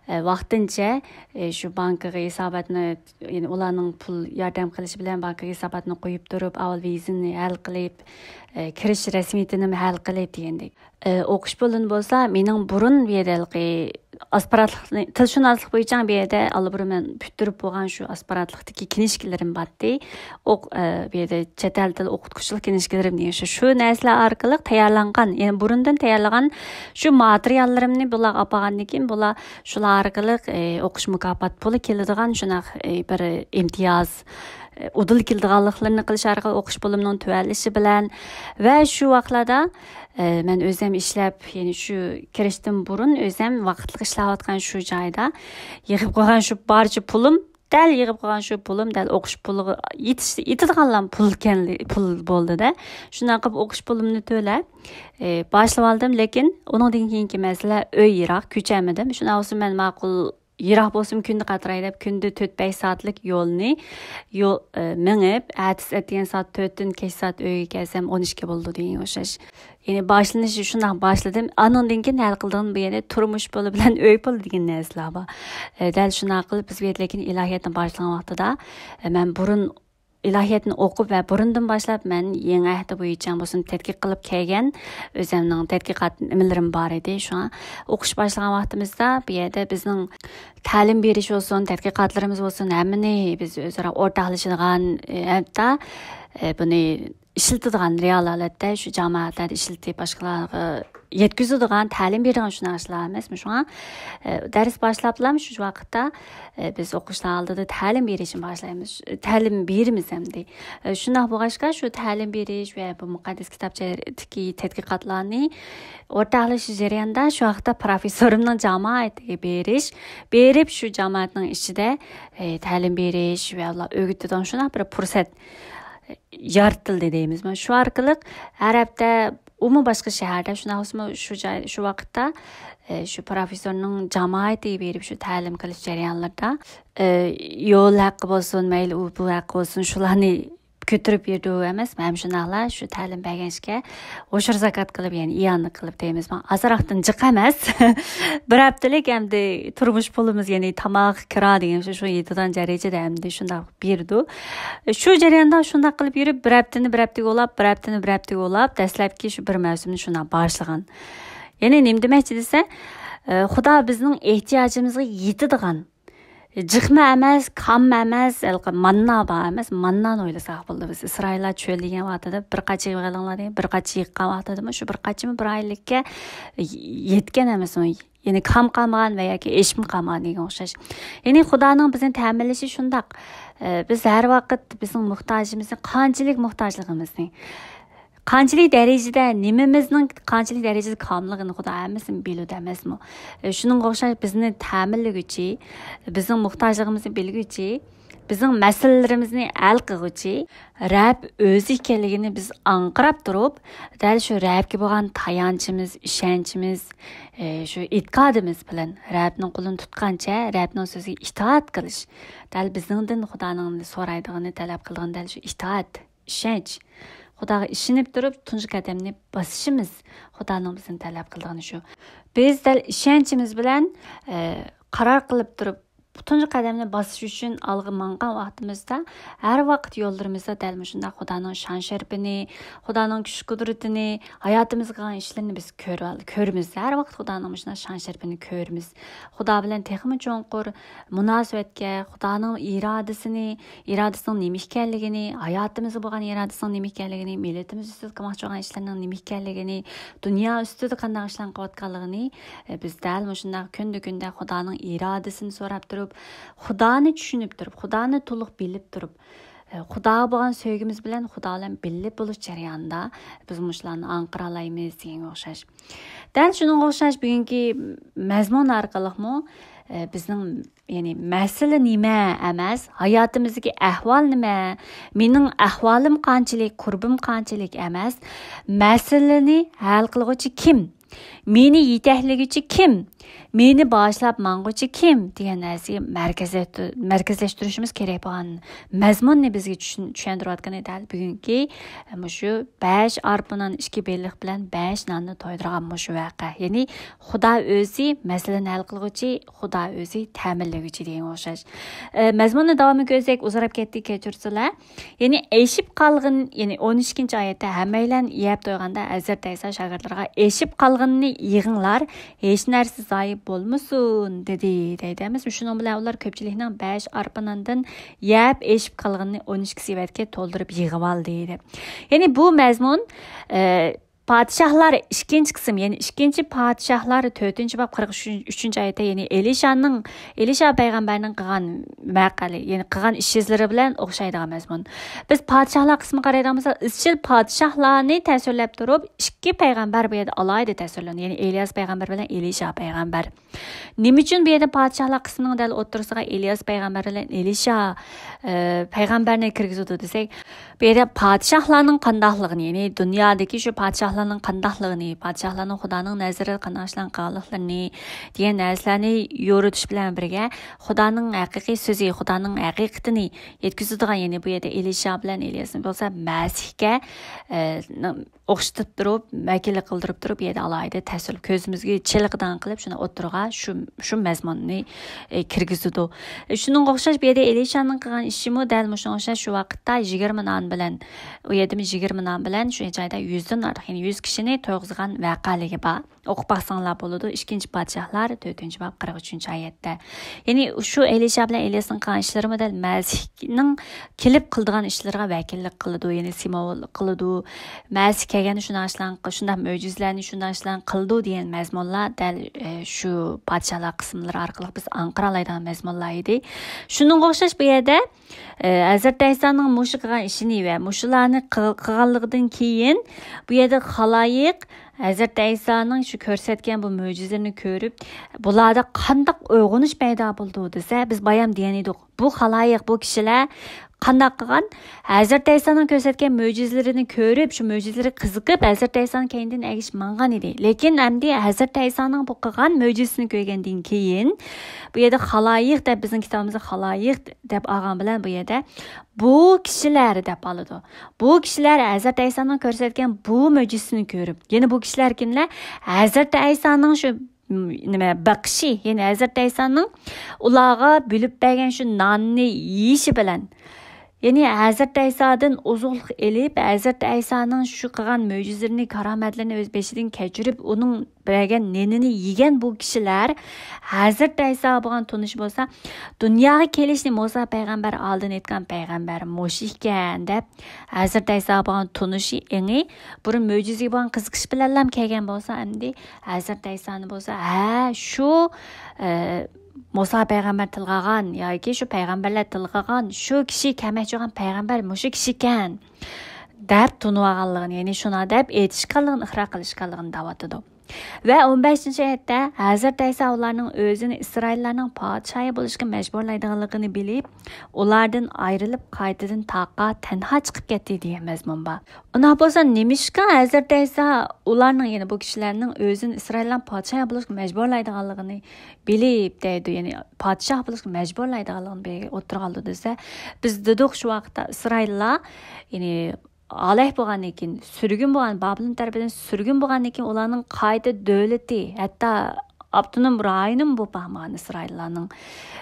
ئە، ۋاقتىنچە، ئە، شۇ بانكىغا ھېساباتنى، يەنى ئۇلارنىڭ پۇل ياردەم قىلىشى بىلەن بانكىغا ھېساباتنى قويۇپ تۇرۇپ، ئاۋۋال ۋىزىنى ھەل قىلىپ، ئە، كىرىش رەسمىيىتىنىمۇ ھەل قىلىپ دېگەندەك. ئە، ئوقۇش پۇلىنى بولسا مېنىڭ بۇرۇن بۇ يەردە ھېلىقى ئاسپىرانتلىقنى، تىلشۇناسلىق بويىچە بۇ يەردە ئاللىبۇرۇن مەن پۈتتۈرۈپ بولغان شۇ ئاسپىرانتلىقتىكى كىنىشكىلىرىم بارتتى. ئوق-، ئە، بۇ يەردە چەت ئەل تىل ئوقۇتقۇچىلىق كىنىشكىلىرىم دېگەن شۇ، شۇ نەرسىلەر ئارقىلىق تەييارلانغان، يەنى بۇرۇندىن تەييارلىغان شۇ ماتېرىياللىرىمنى بۇلارغا ئاپارغاندىن كېيىن، بۇلار شۇلار ئارقىلىق، ئە، ئوقۇش مۇكاپات پۇلى كېلىدىغان شۇنداق، ئە، بىر ئىمتىياز، ئۇدۇل كېلىدىغانلىقلىرىنى قىلىش ئارقىلىق ئوقۇش پۇلۇمنىڭ تۆۋەنلىشى بىلەن ۋە شۇ ۋاقىتلاردا، ئە، مەن ئۆزۈم ئىشلەپ، يەنى شۇ كىرىشتىن بۇرۇن ئۆزۈم ۋاقىتلىق ئىشلەۋاتقان شۇ جايدا يىغىپ قويغان شۇ بارچە پۇلۇم، دەل يىغىپ قويغان شۇ پۇلۇم دەل ئوقۇش پۇلىغا يېتىش-، يېتىدىغانلا پۇل كەنلى-، پۇل بولدى-دە. شۇنداق قىلىپ ئوقۇش پۇلۇمنى تۆلەپ، ئە، باشلىۋالدىم. لېكىن ئۇنىڭدىن كېيىنكى مەسىلە ئۆي يىراق، كۆچەلمىدىم. شۇنداق بولسا مەن ماقۇل يىراق بولسىمۇ كۈندە قاتراي دەپ، كۈندە تۆت بەش سائەتلىك يولنى يول، ئە، مېڭىپ، ئەتىسى ئەتىگەن سائەت تۆتتىن كەچ سائەت ئۆيگە كەلسەم، ئون ئىككى بولىدۇ دېگەن ئوخشاش. يەنى باشلىنىشى شۇنداق باشلىدىم. ئانىڭدىن كېيىن ھەل قىلىدىغان بۇ يەنە تۇرمۇش پۇلى بىلەن ئۆي پۇلى دېگەن نەرسىلەر بار. ئە، دەل شۇنداق قىلىپ بىز بۇ يەردە لېكىن ئىلاھىياتنى باشلىغان ۋاقتىدا، ئە، مەن بۇرۇن ئىلاھىياتنى ئوقۇپ ۋە بۇرۇندىن باشلاپ مەن يېڭى ئەھدى بويىچە بولسۇن تەتقىق قىلىپ كەلگەن ئۆزۈمنىڭ تەتقىقات نېمىلىرىم بار ئىدى. شۇڭا ئوقۇش باشلىغان ۋاقتىمىزدا بۇ يەردە بىزنىڭ تەلىم بېرىش بولسۇن، تەتقىقاتلىرىمىز بولسۇن، ھەممىنى بىز ئۆزئارا ئورتاقلىشىدىغان، ئە، ھەتتا، ئە، بۇنى ئىشلىتىدىغان رېئال ھالەتتە شۇ جامائەتلەردە ئىشلىتىپ، باشقىلارغا يەتكۈزىدىغان، تەلىم بېرىدىغان شۇنداق ئىشلار ئەمەسمۇ؟ شۇڭا، ئە، دەرس باشلاپلا شۇ ۋاقىتتا، ئە، بىز ئوقۇشلار ئالدىدا تەلىم بېرىشنى باشلايمىز، تەلىم بېرىمىز ئەمدى. ئە، شۇنداق بولغاچقا، شۇ تەلىم بېرىش ۋە بۇ مۇقەددەس كىتابچىدىكى تەتقىقاتلارنى ئورتاقلىشىش جەريانىدا شۇ ۋاقىتتا پروفېسسورۇمنىڭ جامائەتكە بېرىش، بېرىپ شۇ جامائەتنىڭ ئىچىدە، ئە، تەلىم بېرىش ۋە ئۇلار ئۆگىتىدىغان شۇنداق بىر پۇرسەت يارىتىلدى دەيمىزمۇ؟ شۇ ئارقىلىق ھەر ھەپتە ئۇمۇ باشقا شەھەردە، شۇنداق بولسىمۇ شۇ جاي، شۇ ۋاقىتتا، ئە، شۇ پروفېسسورنىڭ جامائىتىگە بېرىپ شۇ تەلىم قىلىش جەريانلىرىدا، ئە، يول ھەققى بولسۇن، مەيلى ئۇ بۇ ھەققى بولسۇن، شۇلارنى كۆتۈرۈپ يۈردى ئەمەسمۇ؟ ھەم شۇنداقلا شۇ تەلىم بەرگەن ئىشكە ئوشۇر زاكات قىلىپ، يەنى ئىئانە قىلىپ دەيمىزمۇ؟ ئازراقتىن جىق ئەمەس. بىر ھەپتىلىك ئەمدى تۇرمۇش پۇلىمىز، يەنى تاماق، كىرا دېگەن شۇ، شۇ يېتىدىغان دەرىجىدە ئەمدى شۇنداق بېرىدۇ. شۇ جەرياندا شۇنداق قىلىپ يۈرۈپ، بىر ھەپتىنى بىر ھەپتىگە ئۇلاپ، بىر ھەپتىنى بىر ھەپتىگە ئۇلاپ، دەسلەپكى شۇ بىر مەۋسۇمنى شۇنداق باشلىغان. يەنى نېمە دېمەكچى دېسە، ئە، خۇدا بىزنىڭ ئېھتىياجىمىزغا يېتىدىغان، جىقمۇ ئەمەس، كاممۇ ئەمەس، ھېلىقى ماننا بار ئەمەس، ماننانى ئويلىساق بولىدۇ. بىز ئىسرائىللار چۆلدە يېگەن ۋاقتىدا بىر قاچا يىغىۋېلىڭلار دېگەن، بىر قاچا يىغقان ۋاقتىدىمۇ شۇ بىر قاچىمۇ بىر ئايلىككە يەتكەن ئەمەسمۇ؟ يەنى كام قالمىغان ۋە ياكى ئېشىپمۇ قالمىغان دېگەن ئوخشاش. يەنى خۇدانىڭ بىزنى تەمىنلىشى شۇنداق. ئە، بىز ھەر ۋاقىت بىزنىڭ موھتاجىمىزنى، قانچىلىك موھتاجلىقىمىزنى، قانچىلىك دەرىجىدە، نېمىمىزنىڭ قانچىلىك دەرىجىدە كاملىقىنى خۇدا ھەممىسىنى بىلىدۇ ئەمەسمۇ؟ ئە، شۇنىڭغا ئوخشاش بىزنى تەمىنلىگۈچى، بىزنىڭ موھتاجلىقىمىزنى بىلگۈچى، بىزنىڭ مەسىلىلىرىمىزنى ھەل قىلغۇچى رەب ئۆزى ئىكەنلىكىنى بىز ئاڭقىراپ تۇرۇپ، دەل شۇ رەبكە بولغان تايانچىمىز، ئىشەنچىمىز، ئە، شۇ ئېتىقادىمىز بىلەن رەبنىڭ قولىنى تۇتقانچە رەبنىڭ سۆزىگە ئىتائەت قىلىش. دەل بىزنىڭدىن خۇدانىڭ سورايدىغىنى، تەلەپ قىلىدىغىنى دەل شۇ ئىتائەت، ئىشەنچ. خۇداغا ئىشىنىپ تۇرۇپ تۇنجى قەدەمنى باسىشىمىز، خۇدانىڭ بىزدىن تەلەپ قىلىدىغىنى شۇ. بىز دەل ئىشەنچىمىز بىلەن، ئە، قارار قىلىپ تۇرۇپ، تۇنجى قەدەمنى باسىش ئۈچۈن ئالغا ماڭغان ۋاقتىمىزدا، ھەر ۋاقىت يوللىرىمىزدا دەل مۇشۇنداق خۇدانىڭ شان-شەرىپىنى، خۇدانىڭ كۈچ-قۇدرىتىنى، ھاياتىمىزغا قىلغان ئىشلىرىنى بىز كۆرۈۋال-، كۆرىمىز. ھەر ۋاقىت خۇدانىڭ مۇشۇنداق شان-شەرىپىنى كۆرىمىز. خۇدا بىلەن تېخىمۇ چوڭقۇر مۇناسىۋەتكە، خۇدانىڭ ئىرادىسىنى، ئىرادىسىنىڭ نېمە ئىكەنلىكىنى، ھاياتىمىزدا بولغان ئىرادىسىنىڭ نېمە ئىكەنلىكىنى، مىللىتىمىز ئۈستىدە قىلماقچى بولغان ئىشلىرىنىڭ نېمە ئىكەنلىكىنى، دۇنيا ئۈستىدە قانداق ئىشلارنى قىلىۋاتقانلىقىنى، ئە، بىز دەل مۇشۇنداق كۈندە-كۈندە خۇدانىڭ ئىرادىسىنى سوراپ تۇرۇپ، خۇدانى چۈشىنىپ تۇرۇپ، خۇدانى تولۇق بىلىپ تۇرۇپ، ئە، خۇداغا بولغان سۆيگۈمىز بىلەن خۇدا بىلەن بىللە بولۇش جەريانىدا بىز مۇشۇلارنى ئاڭقىرالايمىز دېگەنگە ئوخشاش. دەل شۇنىڭغا ئوخشاش بۈگۈنكى مەزمۇن ئارقىلىقمۇ، ئە، بىزنىڭ، يەنى مەسىلە نېمە ئەمەس، ھاياتىمىزدىكى ئەھۋال نېمە، مېنىڭ ئەھۋالىم قانچىلىك، كۇربىم قانچىلىك ئەمەس، مەسىلىنى ھەل قىلغۇچى كىم؟ مېنى يېتەكلىگۈچى كىم؟ مېنى باشلاپ ماڭغۇچى كىم؟ دېگەن نەرسىگە مەركەزلەشتۈ-، مەركەزلەشتۈرۈشىمىز كېرەك بولغان مەزمۇننى بىزگە چۈشەن-، چۈشەندۈرۈۋاتقىنى دەل بۈگۈنكى مۇشۇ بەش ئارپا نان، ئىككى بېلىق بىلەن بەش ناننى تويدۇرغان مۇشۇ ۋەقە. يەنى خۇدا ئۆزى مەسىلىنى ھەل قىلغۇچى، خۇدا ئۆزى تەمىنلىگۈچى دېگەنگە ئوخشاش. ئە، مەزمۇننى داۋامىنى كۆرسەك، ئۇزىراپ كەتتى، كەچۈرسىلەر. يەنى ئېشىپ قالغىن، يەنى ئون ئىككىنچى ئايەتتە ھەممەيلەن يەپ تويغاندا ھەزرىتى ئەيسا شاگىرتلىرىغا ئېشىپ قالغىنىنى يىغىڭلار، ھېچ نەرسە زايە بولمىسۇن، دېدى، دەيدۇ ئەمەسمۇ؟ شۇنىڭ بىلەن ئۇلار كۆپچىلىكنىڭ بەش ئارپا ناندىن يەپ ئېشىپ قالغىنىنى ئون ئىككى سېۋەتكە تولدۇرۇپ يىغىۋالدى، دەپ. يەنى بۇ مەزمۇن، ئە، پادىشاھلار ئىككىنچى قىسىم، يەنى ئىككىنچى پادىشاھلار تۆتىنچى باب قىرىق ئۈچىنچى ئايەتتە، يەنى ئېلىشانىڭ، ئېلىشا پەيغەمبەرنىڭ قىلغان ۋەقەلىرى، يەنى قىلغان ئىش ئىزلىرى بىلەن ئوخشايدىغان مەزمۇن. بىز پادىشاھلار قىسمىغا قارايدىغان بولساق، ئىزچىل پادىشاھلارنى تەسۋىرلەپ تۇرۇپ، ئىككى پەيغەمبەر بۇ يەردە ئالاھىدە تەسۋىرلەنگەن، يەنى ئېلىياس پەيغەمبەر بىلەن ئېلىشا پەيغەمبەر. نېمە ئۈچۈن بۇ يەردە پادىشاھلار قىسمىنىڭ دەل ئوتتۇرىسىغا ئېلىياس پەيغەمبەر بىلەن ئېلىشا، ئە، پەيغەمبەرنى كىرگۈزىدۇ دېسەك، بۇ يەردە پادىشاھلارنىڭ قانداقلىقىنى، يەنى دۇنيادىكى شۇ پادىشاھلارنىڭ قانداقلىقىنى، پادىشاھلارنىڭ خۇدانىڭ نەزىرىدە قانداق ئىشلارنى قىلغانلىقلىرىنى دېگەن نەرسىلەرنى يورۇتۇش بىلەن بىرگە، خۇدانىڭ ھەقىقىي سۆزى، خۇدانىڭ ھەقىقىتىنى يەتكۈزىدىغان، يەنى بۇ يەردە ئېلىشا بىلەن ئېلىياسنى بولسا مەسىھكە، ئە، ئوخشىتىپ تۇرۇپ، ۋەكىللىك قىلدۇرۇپ تۇرۇپ، بۇ يەردە ئالاھىدە تەسۋىر، كۆزىمىزگە چېلىقىدىغان قىلىپ، شۇنى ئوتتۇرىغا شۇ، شۇ مەزمۇننى، ئە، كىرگۈزىدۇ. ئە، شۇنىڭغا ئوخشاش، بۇ يەردە ئېلىشانىڭ قىلغان ئىشىمۇ دەل مۇشۇنىڭغا ئوخشاش، شۇ ۋاقىتتا يىگىرمە نان بىلەن، ئۇ يەردىمۇ يىگىرمە نان بىلەن شۇ جايدا يۈزدىن ئارتۇق، يەنى يۈز كىشىنى تويغۇزغان ۋەقەلىكى بار. ئوقۇپ باقساڭلار بولىدۇ، ئىككىنچى پادىشاھلار، تۆتىنچى باب، قىرىق ئۈچىنچى ئايەتتە. يەنى شۇ ئېلىشا بىلەن ئېلىياسنىڭ قىلغان ئىشلىرىمۇ دەل مەسىھنىڭ كېلىپ قىلىدىغان ئىشلىرىغا ۋەكىللىك قىلىدۇ، يەنى سىمۋول قىلىدۇ. مەسىھ كەلگەندە شۇنداق ئىشلارنى، شۇنداق مۆجىزىلەرنى، شۇنداق ئىشلارنى قىلىدۇ دېگەن مەزمۇنلار دەل، ئە، شۇ پادىشاھلار قىسىملىرى ئارقىلىق بىز ئاڭقىرالايدىغان مەزمۇنلار ئىدى. شۇنىڭغا ئوخشاش بۇ يەردە، ئە، ھەزرىتى ئەيسانىڭ مۇشۇ قىلغان ئىشىنى ۋە مۇشۇلارنى قىل-، قىلغانلىقىدىن كېيىن، بۇ يەردە خالايىق ھەزرىتى ئەيسانىڭ شۇ كۆرسەتكەن بۇ مۆجىزىلىرىنى كۆرۈپ، بۇلاردا قانداق ئويغىنىش پەيدا بولىدۇ دېسە، بىز بايام دېگەن ئىدۇق. بۇ خالايىق، بۇ كىشىلەر قانداق قىلغان؟ ھەزرىتى ئەيسانىڭ كۆرسەتكەن مۆجىزىلىرىنى كۆرۈپ، شۇ مۆجىزىلىرىگە قىزىقىپ، ھەزرىتى ئەيسانىڭ كەينىدىن ئەگىشىپ ماڭغان ئىدى. لېكىن ئەمدى ھەزرىتى ئەيسانىڭ بۇ قىلغان مۆجىزىسىنى كۆرگەندىن كېيىن، بۇ يەردە خالايىق دەپ، بىزنىڭ كىتابىمىزدا خالايىق دەپ ئالغان بىلەن بۇ يەردە بۇ كىشىلەر دەپ ئالىدۇ. بۇ كىشىلەر ھەزرىتى ئەيسانىڭ كۆرسەتكەن بۇ مۆجىزىسىنى كۆرۈپ، يەنە بۇ كىشىلەر كىملەر؟ ھەزرىتى ئەيسانىڭ شۇ، م، نېمە، بېقىشى، يەنى ھەزرىتى ئەيسانىڭ ئۇلارغا بۆلۈپ بەرگەن شۇ ناننى يېيىشى بىلەن، يەنى ھەزرىتى ئەيسادىن ئوزۇقلۇق ئېلىپ، ھەزرىتى ئەيسانىڭ شۇ قىلغان مۆجىزىلىرىنى، كارامەتلىرىنى ئۆز بېشىدىن كەچۈرۈپ، ئۇنىڭ بەرگەن نېنىنى يېگەن بۇ كىشىلەر ھەزرىتى ئەيسا بولغان تونۇشى بولسا، دۇنياغا كېلىشنى مۇسا پەيغەمبەر ئالدىن ئېيتقان پەيغەمبەر مۇشۇ ئىكەن دەپ، ھەزرىتى ئەيسا بولغان تونۇشى ئېڭى بۇرۇن مۆجىزىگە بولغان قىزىقىش بىلەنلا كەلگەن بولسا، ئەمدى ھەزرىتى ئەيسانى بولسا، ھە، شۇ، ئە، مۇسا پەيغەمبەر تىلغا ئالغان ياكى شۇ پەيغەمبەرلەر تىلغا ئالغان، شۇ كىشى كەلمەكچى بولغان پەيغەمبەر مۇشۇ كىشىكەن دەپ تونۇۋالغانلىقىنى، يەنى شۇنداق دەپ ئېيتىشقانلىقىنى، ئىقرار قىلىشقانلىقىنى دەۋاتىدۇ. ۋە ئون بەشىنچى ئايەتتە، ھەزرىتى ئەيسا ئۇلارنىڭ ئۆزىنى ئىسرائىللارنىڭ پادىشاھى بولۇشقا مەجبۇرلايدىغانلىقىنى بىلىپ، ئۇلاردىن ئايرىلىپ، قايتىدىن تاغقا تەنھا چىقىپ كەتتى دېگەن مەزمۇن بار. ئۇنداق بولسا، نېمىشقا ھەزرىتى ئەيسا ئۇلارنىڭ، يەنى بۇ كىشىلەرنىڭ ئۆزىنى ئىسرائىللارنىڭ پادىشاھى بولۇشقا مەجبۇرلايدىغانلىقىنى بىلىپ دەيدۇ، يەنى پادىشاھ بولۇشقا مەجبۇرلايدىغانلىقىنى بىر ئوتتۇرىغا ئالىدۇ دېسە، بىز دېدۇق شۇ ۋاقىتتا ئىسرائىللار، يەنى ھالاك بولغاندىن كېيىن، سۈرگۈن بولغان، بابىلون تەرىپىدىن سۈرگۈن بولغاندىن كېيىن، ئۇلارنىڭ قايتا دۆلىتى، ھەتتا ئاپتونوم رايونىمۇ بولۇپ باقمىغان ئىسرائىللارنىڭ.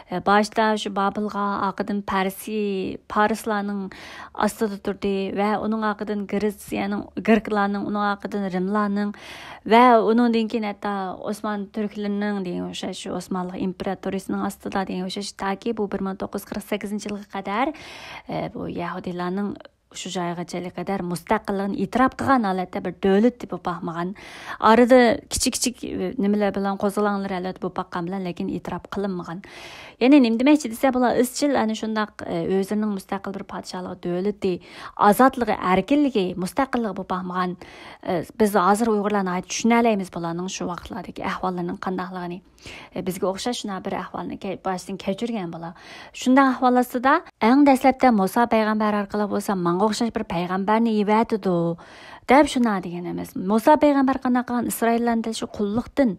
ئە، باشتا شۇ بابىلغا، ئارقىدىن پەرسىي، پارسلارنىڭ ئاستىدا تۇردى ۋە ئۇنىڭ ئارقىدىن گرېتسىيەنىڭ، گرېكلارنىڭ، ئۇنىڭ ئارقىدىن رىملارنىڭ ۋە ئۇنىڭدىن كېيىن ھەتتا ئوسمان تۈركلىرىنىڭ دېگەن ئوخشاش، شۇ ئوسمانلىق ئىمپېراتورىسىنىڭ ئاستىدا دېگەن ئوخشاش، تاكى بۇ بىر مىڭ توققۇز يۈز قىرىق سەككىزىنچى يىلغا قەدەر، ئە، بۇ يەھۇدىيلارنىڭ شۇ جايغىچىلىك قەدەر مۇستەقىللىقىنى ئېتىراپ قىلغان ھالەتتە بىر دۆلەت بولۇپ باقمىغان. ئارىدا كىچىك-كىچىك، ئە، نېمىلەر بىلەن، قوزغىلاڭلار ئەلۋەتتە بولۇپ باققان بىلەن، لېكىن ئېتىراپ قىلىنمىغان. يەنى نېمە دېمەكچى دېسە، بۇلار ئىزچىل ئەنە شۇنداق، ئە، ئۆزلىرىنىڭ مۇستەقىل بىر پادىشاھلىق دۆلىتى، ئازادلىقى، ئەركىنلىكى، مۇستەقىللىقى بولۇپ باقمىغان. ئە، بىز ھازىر ئۇيغۇرلار ناھايىتى چۈشىنەلەيمىز بۇلارنىڭ شۇ ۋاقىتلاردىكى ئەھۋاللىرىنىڭ قانداقلىقىنى. ئە، بىزگە ئوخشاش شۇنداق بىر ئەھۋالنى كە-، باشتىن كەچۈرگەن بۇلار. شۇنداق ئەھۋال ئاستىدا ئەڭ دەسلەپتە مۇسا پەيغەمبەر ئارقىلىق بولسا ئوخشاش بىر پەيغەمبەرنى ئەۋەتىدۇ، دەپ شۇنداق دېگەن ئەمەس. مۇسا پەيغەمبەر قانداق قىلغان؟ ئىسرائىللارنى دەل شۇ قۇللۇقتىن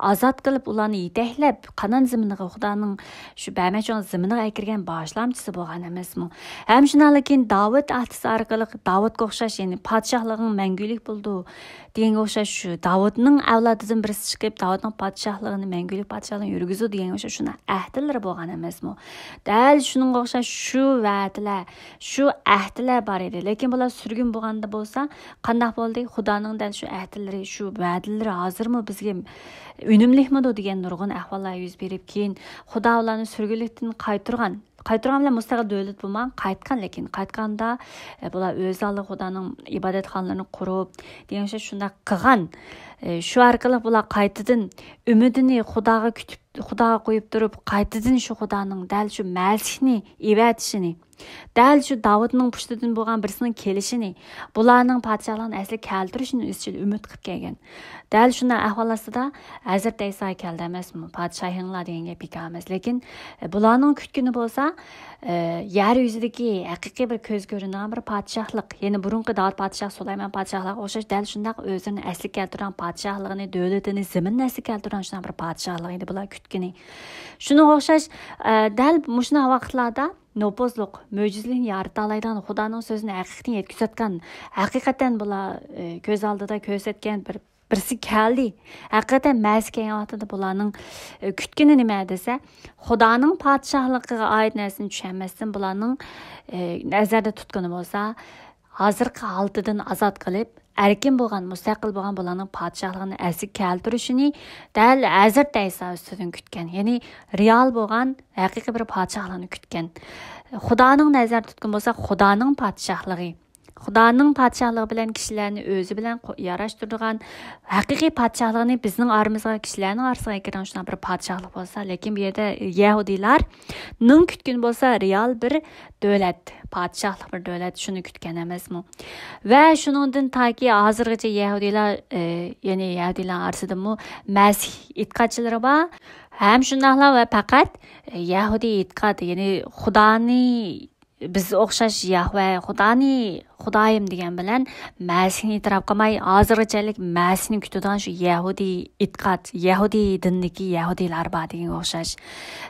ئازاد قىلىپ، ئۇلارنى يېتەكلەپ، قانان زېمىنىغا، خۇدانىڭ شۇ بەرمەكچى بولغان زېمىنىغا ئەكىرگەن باشلامچىسى بولغان ئەمەسمۇ؟ ھەم شۇنداقلا كېيىن داۋۇت ئاتىسى ئارقىلىق، داۋۇتقا ئوخشاش، يەنى پادىشاھلىقىڭ مەڭگۈلۈك بولىدۇ دېگەنگە ئوخشاش، شۇ داۋۇتنىڭ ئەۋلادىدىن بىرسى چىقىپ، داۋۇتنىڭ پادىشاھلىقىنى، مەڭگۈلۈك پادىشاھلىقىنى يۈرگۈزىدۇ دېگەنگە ئوخشاش شۇنداق ئەھدىلىرى بولغان ئەمەسمۇ؟ دەل شۇنىڭغا ئوخشاش شۇ ۋەدىلەر، شۇ ئەھدىلەر بار ئىدى. لېكىن بۇلار سۈرگۈن بولغاندا بولسا، قانداق بولدى؟ خۇدانىڭ دەل شۇ ئەھدىلىرى، شۇ ۋەدىلىرى ھازىرمۇ بىزگە ئۈنۈملۈكمىدۇ دېگەن نۇرغۇن ئەھۋاللار يۈز بېرىپ، كېيىن خۇدا ئۇلارنى سۈرگۈنلۈكتىن قايتۇرغان. قايتۇرغان بىلەن مۇستەقىل دۆلەت بولمىغان، قايتقان. لېكىن قايتقاندا، ئە، بۇلار ئۆز ئالدىغا خۇدانىڭ ئىبادەتخانىلىرىنى قۇرۇپ، دېگەن ئوخشاش شۇنداق قىلغان. ئە، شۇ ئارقىلىق بۇلار قايتىدىن ئۈمىدىنى خۇداغا كۈتۈپ، خۇداغا قويۇپ تۇرۇپ، قايتىدىن شۇ خۇدانىڭ دەل شۇ مەسىھنى ئەۋەتىشىنى، دەل شۇ داۋۇتنىڭ پۇشتىدىن بولغان بىرسىنىڭ كېلىشىنى، بۇلارنىڭ پادىشاھلىقنى ئەسلىگە كەلتۈرۈشىنى ئىزچىل ئۈمىد قىلىپ كەلگەن. دەل شۇنداق ئەھۋال ئاستىدا ھەزرىتى ئەيسا كەلدى ئەمەسمۇ؟ پادىشاھىڭلار دېگەن گەپ بىكار ئەمەس. لېكىن، ئە، بۇلارنىڭ كۈتكىنى بولسا، ئە، يەر يۈزىدىكى ھەقىقىي بىر كۆز كۆرۈنىدىغان بىر پادىشاھلىق. يەنى بۇرۇنقى داۋۇت پادىشاھ، سۇلايمان پادىشاھلارغا ئوخشاش دەل شۇنداق ئۆزلىرىنى ئەسلىگە كەلتۈرگەن پادىشاھلىقىنى، دۆلىتىنى، زېمىننى ئەسلىگە كەلتۈرگەن شۇنداق بىر پادىشاھلىق ئىدى بۇلار كۈتكىنى. شۇنىڭغا ئوخشاش، ئە، دەل مۇشۇنداق ۋاقىتلاردا نوپۇزلۇق، مۆجىزىلىكنى يارىتالايدىغان، خۇدانىڭ سۆزىنى ھەقىقەتەن يەتكۈزۈۋاتقان، ھەقىقەتەن بۇلار، ئە، كۆز ئالدىدا كۆرسەتكەن بىر، بىرسى كەلدى. ھەقىقەتەن مەسىھ كەلگەن ۋاقتىدا بۇلارنىڭ، ئە، كۈتكىنى نېمە دېسە، خۇدانىڭ پادىشاھلىقىغا ئائىت نەرسىنى چۈشەنمەستىن، بۇلارنىڭ، ئە، نەزەردە تۇتقىنى بولسا، ھازىرقى ھالىتىدىن ئازاد قىلىپ، ئەركىن بولغان، مۇستەقىل بولغان بۇلارنىڭ پادىشاھلىقىنى ئەسلىگە كەلتۈرۈشىنى دەل ھەزرىتى ئەيسا ئۈستىدىن كۈتكەن. يەنى رېئال بولغان، ھەقىقىي بىر پادىشاھلىقنى كۈتكەن. خۇدانىڭ نەزەردە تۇتقىنى بولسا، خۇدانىڭ پادىشاھلىقى. خۇدانىڭ پادىشاھلىقى بىلەن كىشىلەرنى ئۆزى بىلەن قو-، ياراشتۇرىدىغان ھەقىقىي پادىشاھلىقنى بىزنىڭ ئارىمىزغا، كىشىلەرنىڭ ئارىسىغا كىرگەن شۇنداق بىر پادىشاھلىق بولسا، لېكىن بۇ يەردە يەھۇدىيلارنىڭ كۈتكىنى بولسا رېئال بىر دۆلەت، پادىشاھلىق بىر دۆلەت، شۇنى كۈتكەن ئەمەسمۇ؟ ۋە شۇنىڭدىن تاكى ھازىرغىچە يەھۇدىيلار، ئى، يەنى يەھۇدىيلار ئارىسىدىمۇ مەسىھ ئېتىقادچىلىرى بار. ھەم شۇنداقلا ۋە پەقەت يەھۇدىي ئېتىقاد، يەنى خۇدانى بىز ئوخشاش يەھۋە، خۇدانى خۇدايىم دېگەن بىلەن مەسىھنى ئېتىراپ قىلماي، ھازىرغىچەلىك مەسىھنى كۈتىدىغان شۇ يەھۇدىي ئېتىقاد، يەھۇدىي دىنىدىكى يەھۇدىيلار بار دېگەنگە ئوخشاش.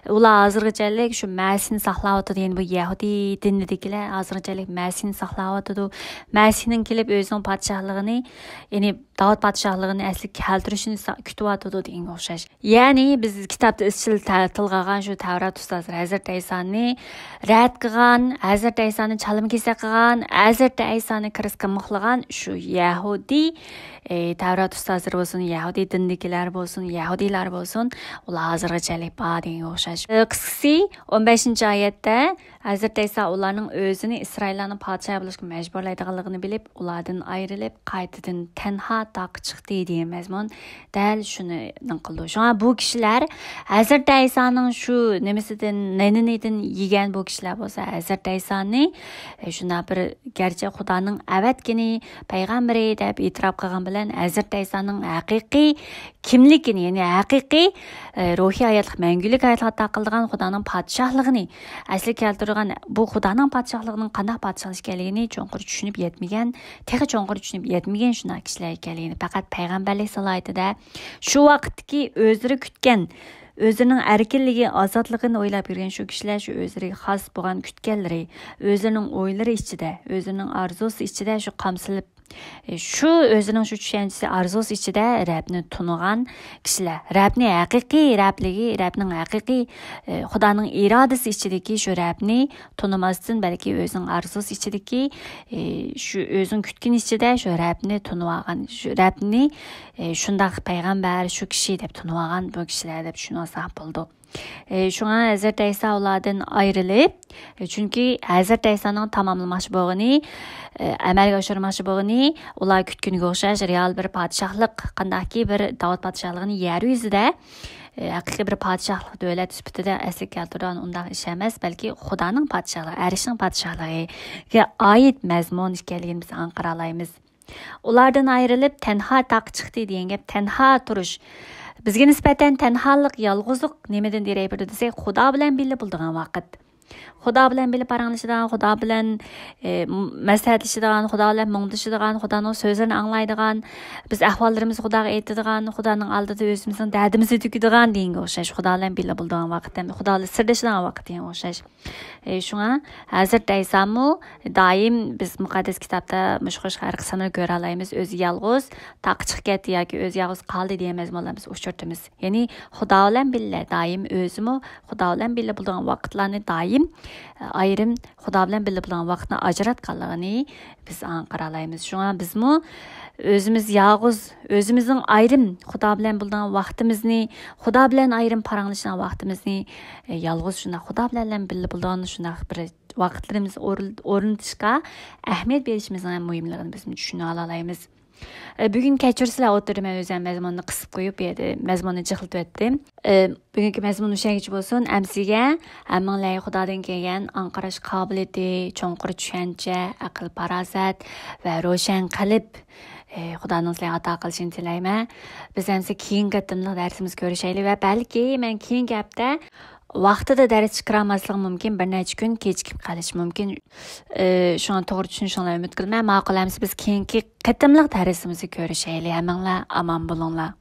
ئۇلار ھازىرغىچەلىك شۇ مەسىھنى ساقلاۋاتىدۇ، يەنى بۇ يەھۇدىي دىنىدىكىلەر ھازىرغىچەلىك مەسىھنى ساقلاۋاتىدۇ. مەسىھنىڭ كېلىپ ئۆزىنىڭ پادىشاھلىقىنى، يەنى داۋۇت پادىشاھلىقىنى ئەسلىگە كەلتۈرۈشىنى سا-، كۈتۈۋاتىدۇ دېگەنگە ئوخشاش. يەنى بىز كىتابتا ئىزچىل تە-، تىلغا ئالغان شۇ تەۋرات ئۇستازلىرى ھەزرىتى ئەيسانى رەت قىلغان، ھەزرىتى ئەيسانى چالىما-كېسەك قىلغان، ھەزرىتى ئەيسانى كىرىستقا مىخلىغان شۇ يەھۇدىي، ئى، تەۋرات ئۇستازلىرى بولسۇن، يەھۇدىي دىنىدىكىلەر بولسۇن، يەھۇدىيلار بولسۇن، ئۇلار ھازىرغىچەلىك بار دېگەنگە ئوخشاش. ئى، قىسقىسى، ئون بەشىنچى ئايەتتە ھەزرىتى ئەيسا ئۇلارنىڭ ئۆزىنى ئىسرائىللارنىڭ پادىشاھى بولۇشقا مەجبۇرلايدىغانلىقىنى بىلىپ، ئۇلاردىن ئايرىلىپ، قايتىدىن تەنھا تاغقا چىقتى دېگەن مەزمۇن دەل شۇنى نەقىل قىلىدۇ. شۇڭا بۇ كىشىلەر ھەزرىتى ئەيسانىڭ شۇ نېمىسىدىن، نېنىنىدىن يېگەن بۇ كىشىلەر بولسا، ھەزرىتى ئەيسانى، ئە، شۇنداق بىر، گەرچە خۇدانىڭ ئەۋەتكىنى، پەيغەمبىرى دەپ ئېتىراپ قىلغان بىلەن، ھەزرىتى ئەيسانىڭ ھەقىقىي كىملىكىنى، يەنى ھەقىقىي، ئە، روھىي ھاياتلىق، مەڭگۈلۈك ھاياتلىق ئاتا قىلىدىغان خۇدانىڭ پادىشاھلىقىنى ئەسلىگە كەلتۈرىدىغان، بۇ خۇدانىڭ پادىشاھلىقىنىڭ قانداق پادىشاھلىق ئىكەنلىكىنى چوڭقۇر چۈشىنىپ يەتمىگەن، تېخى چوڭقۇر چۈشىنىپ يەتمىگەن شۇنداق كىشىلەر ئىكەنلىكىنى، پەقەت پەيغەمبەرلىك سالاھىيىتىدە شۇ ۋاقىتتىكى ئۆزلىرى كۈتكەن، ئۆزلىرىنىڭ ئەركىنلىكى، ئازادلىقىنى ئويلاپ يۈرگەن شۇ كىشىلەر شۇ ئۆزلىرىگە خاس بولغان كۈتكەنلىرى، ئۆزلىرىنىڭ ئويلىرى ئىچىدە، ئۆزلىرىنىڭ ئارزۇسى ئىچىدە شۇ قامسىلىپ، شۇ ئۆزىنىڭ شۇ چۈشەنچىسى، ئارزۇسى ئىچىدە رەبنى تونۇغان كىشىلەر، رەبنى ھەقىقىي رەبلىكى، رەبنىڭ ھەقىقىي، ئە، خۇدانىڭ ئىرادىسى ئىچىدىكى شۇ رەبنى تونۇماستىن، بەلكى ئۆزىنىڭ ئارزۇسى ئىچىدىكى، ئە، شۇ ئۆزىنىڭ كۈتكىنى ئىچىدە شۇ رەبنى تونۇۋالغان، شۇ رەبنى، ئە، شۇنداق پەيغەمبەر، شۇ كىشى دەپ تونۇۋالغان بۇ كىشىلەر دەپ چۈشىنىۋالساق بولىدۇ. ئى، شۇڭا ھەزرىتى ئەيسا ئۇلاردىن ئايرىلىپ، ئى، چۈنكى ھەزرىتى ئەيسانىڭ تاماملىماقچى بولغىنى، ئى، ئەمەلگە ئاشۇرماقچى بولغىنى، ئۇلار كۈتكىنىگە ئوخشاش رېئال بىر پادىشاھلىق، قانداقكى بىر داۋۇت پادىشاھلىقىنى يەر يۈزىدە، ئى، ھەقىقىي بىر پادىشاھلىق دۆلەت سۈپىتىدە ئەسلىگە كەلتۈرىدىغان ئۇنداق ئىش ئەمەس، بەلكى خۇدانىڭ پادىشاھلىقى، ئەرشنىڭ پادىشاھلىقىغا ئائىت مەزمۇن ئىكەنلىكىنى بىز ئاڭقىرالايمىز. ئۇلاردىن ئايرىلىپ، تەنھا تاغقا چىقتى دېگەن گەپ تەنھا تۇرۇش. بىزگە نىسبەتەن تەنھالىق، يالغۇزلۇق نېمىدىن دېرەك بېرىدۇ دېسەك، خۇدا بىلەن بىللە بولىدىغان ۋاقىت. خۇدا بىلەن بىللە پاراڭلىشىدىغان، خۇدا بىلەن، ئى، مەسلىھەتلىشىدىغان، خۇدا بىلەن مۇڭدىشىدىغان، خۇدانىڭ سۆزلىرىنى ئاڭلايدىغان، بىز ئەھۋاللىرىمىزنى خۇداغا ئېيتىدىغان، خۇدانىڭ ئالدىدا ئۆزىمىزنىڭ دەردىمىزنى تۆكىدىغان دېگەنگە ئوخشاش، خۇدا بىلەن بىللە بولىدىغان ۋاقىت، خۇدا بىلەن سىردىشىدىغان ۋاقىت دېگەنگە ئوخشاش. ئى، شۇڭا ھەزرىتى ئەيسامۇ دائىم، بىز مۇقەددەس كىتابتا مۇشۇ خىل ھەر قىسىمنى كۆرەلەيمىز، ئۆزى يالغۇز تاغقا چىقىپ كەتتى ياكى ئۆزى يالغۇز قالدى دېگەن مەزمۇنلارنى بىز ئۇچرىتىمىز. يەنى خۇدا بىلەن بىللە دائىم ئۆزىمۇ، خۇدا بىلەن بىللە بولىدىغان ۋاقىتلارنى دائىم، ئايرىم خۇدا بىلەن بىللە بولىدىغان ۋاقىتنى ئاجراتقانلىقىنى بىز ئاڭقىرالايمىز. شۇڭا بىزمۇ ئۆزىمىز يالغۇز، ئۆزىمىزنىڭ ئايرىم خۇدا بىلەن بولىدىغان ۋاقتىمىزنى، خۇدا بىلەن ئايرىم پاراڭلىشىدىغان ۋاقتىمىزنى، ئە، يالغۇز شۇنداق خۇدا بىلەن بىللە بولىدىغان شۇنداق بىر ۋاقىتلىرىمىزنى ئورۇن-، ئورنىتىشقا ئەھمىيەت بېرىشىمىزنىڭ ھەم مۇھىملىقىنى بىزمۇ چۈشىنىۋالالايمىز. ئە، بۈگۈن كەچۈرسىلەر ئوتتۇرىدا مەن ئۆزۈم مەزمۇننى قىسىپ قويۇپ، بۇ يەردە مەزمۇننى جىقلىتىۋەتتىم. ئە، بۈگۈنكى مەزمۇن مۇشۇ يەرگىچە بولسۇن. ئەمسىگە ھەممىڭلارغا خۇدادىن كەلگەن ئاڭقىراش قابىلىيىتى، چوڭقۇر چۈشەنچە، ئەقىل-پاراسەت ۋە روشەن قەلب، ئە، خۇدانىڭ سىلەرگە ئاتا قىلىشىنى تىلەيمەن. بىز ئەمسە كېيىنكى قېتىملىق دەرسىمىزنى كۆرۈشەيلى ۋە بەلكى مەن كېيىنكى ھەپتە ۋاقتىدا دەرس چىقىرالماسلىقىم مۇمكىن، بىر نەچچە كۈن كېچىكىپ قېلىشى مۇمكىن. ئى، شۇڭا توغرا چۈشىنىشىڭلارنى ئۈمىد قىلىمەن. ماقۇل، ئەمسە بىز كېيىنكى قېتىملىق دەرسىمىزدە كۆرۈشەيلى. ھەممىڭلار ئامان بولۇڭلار.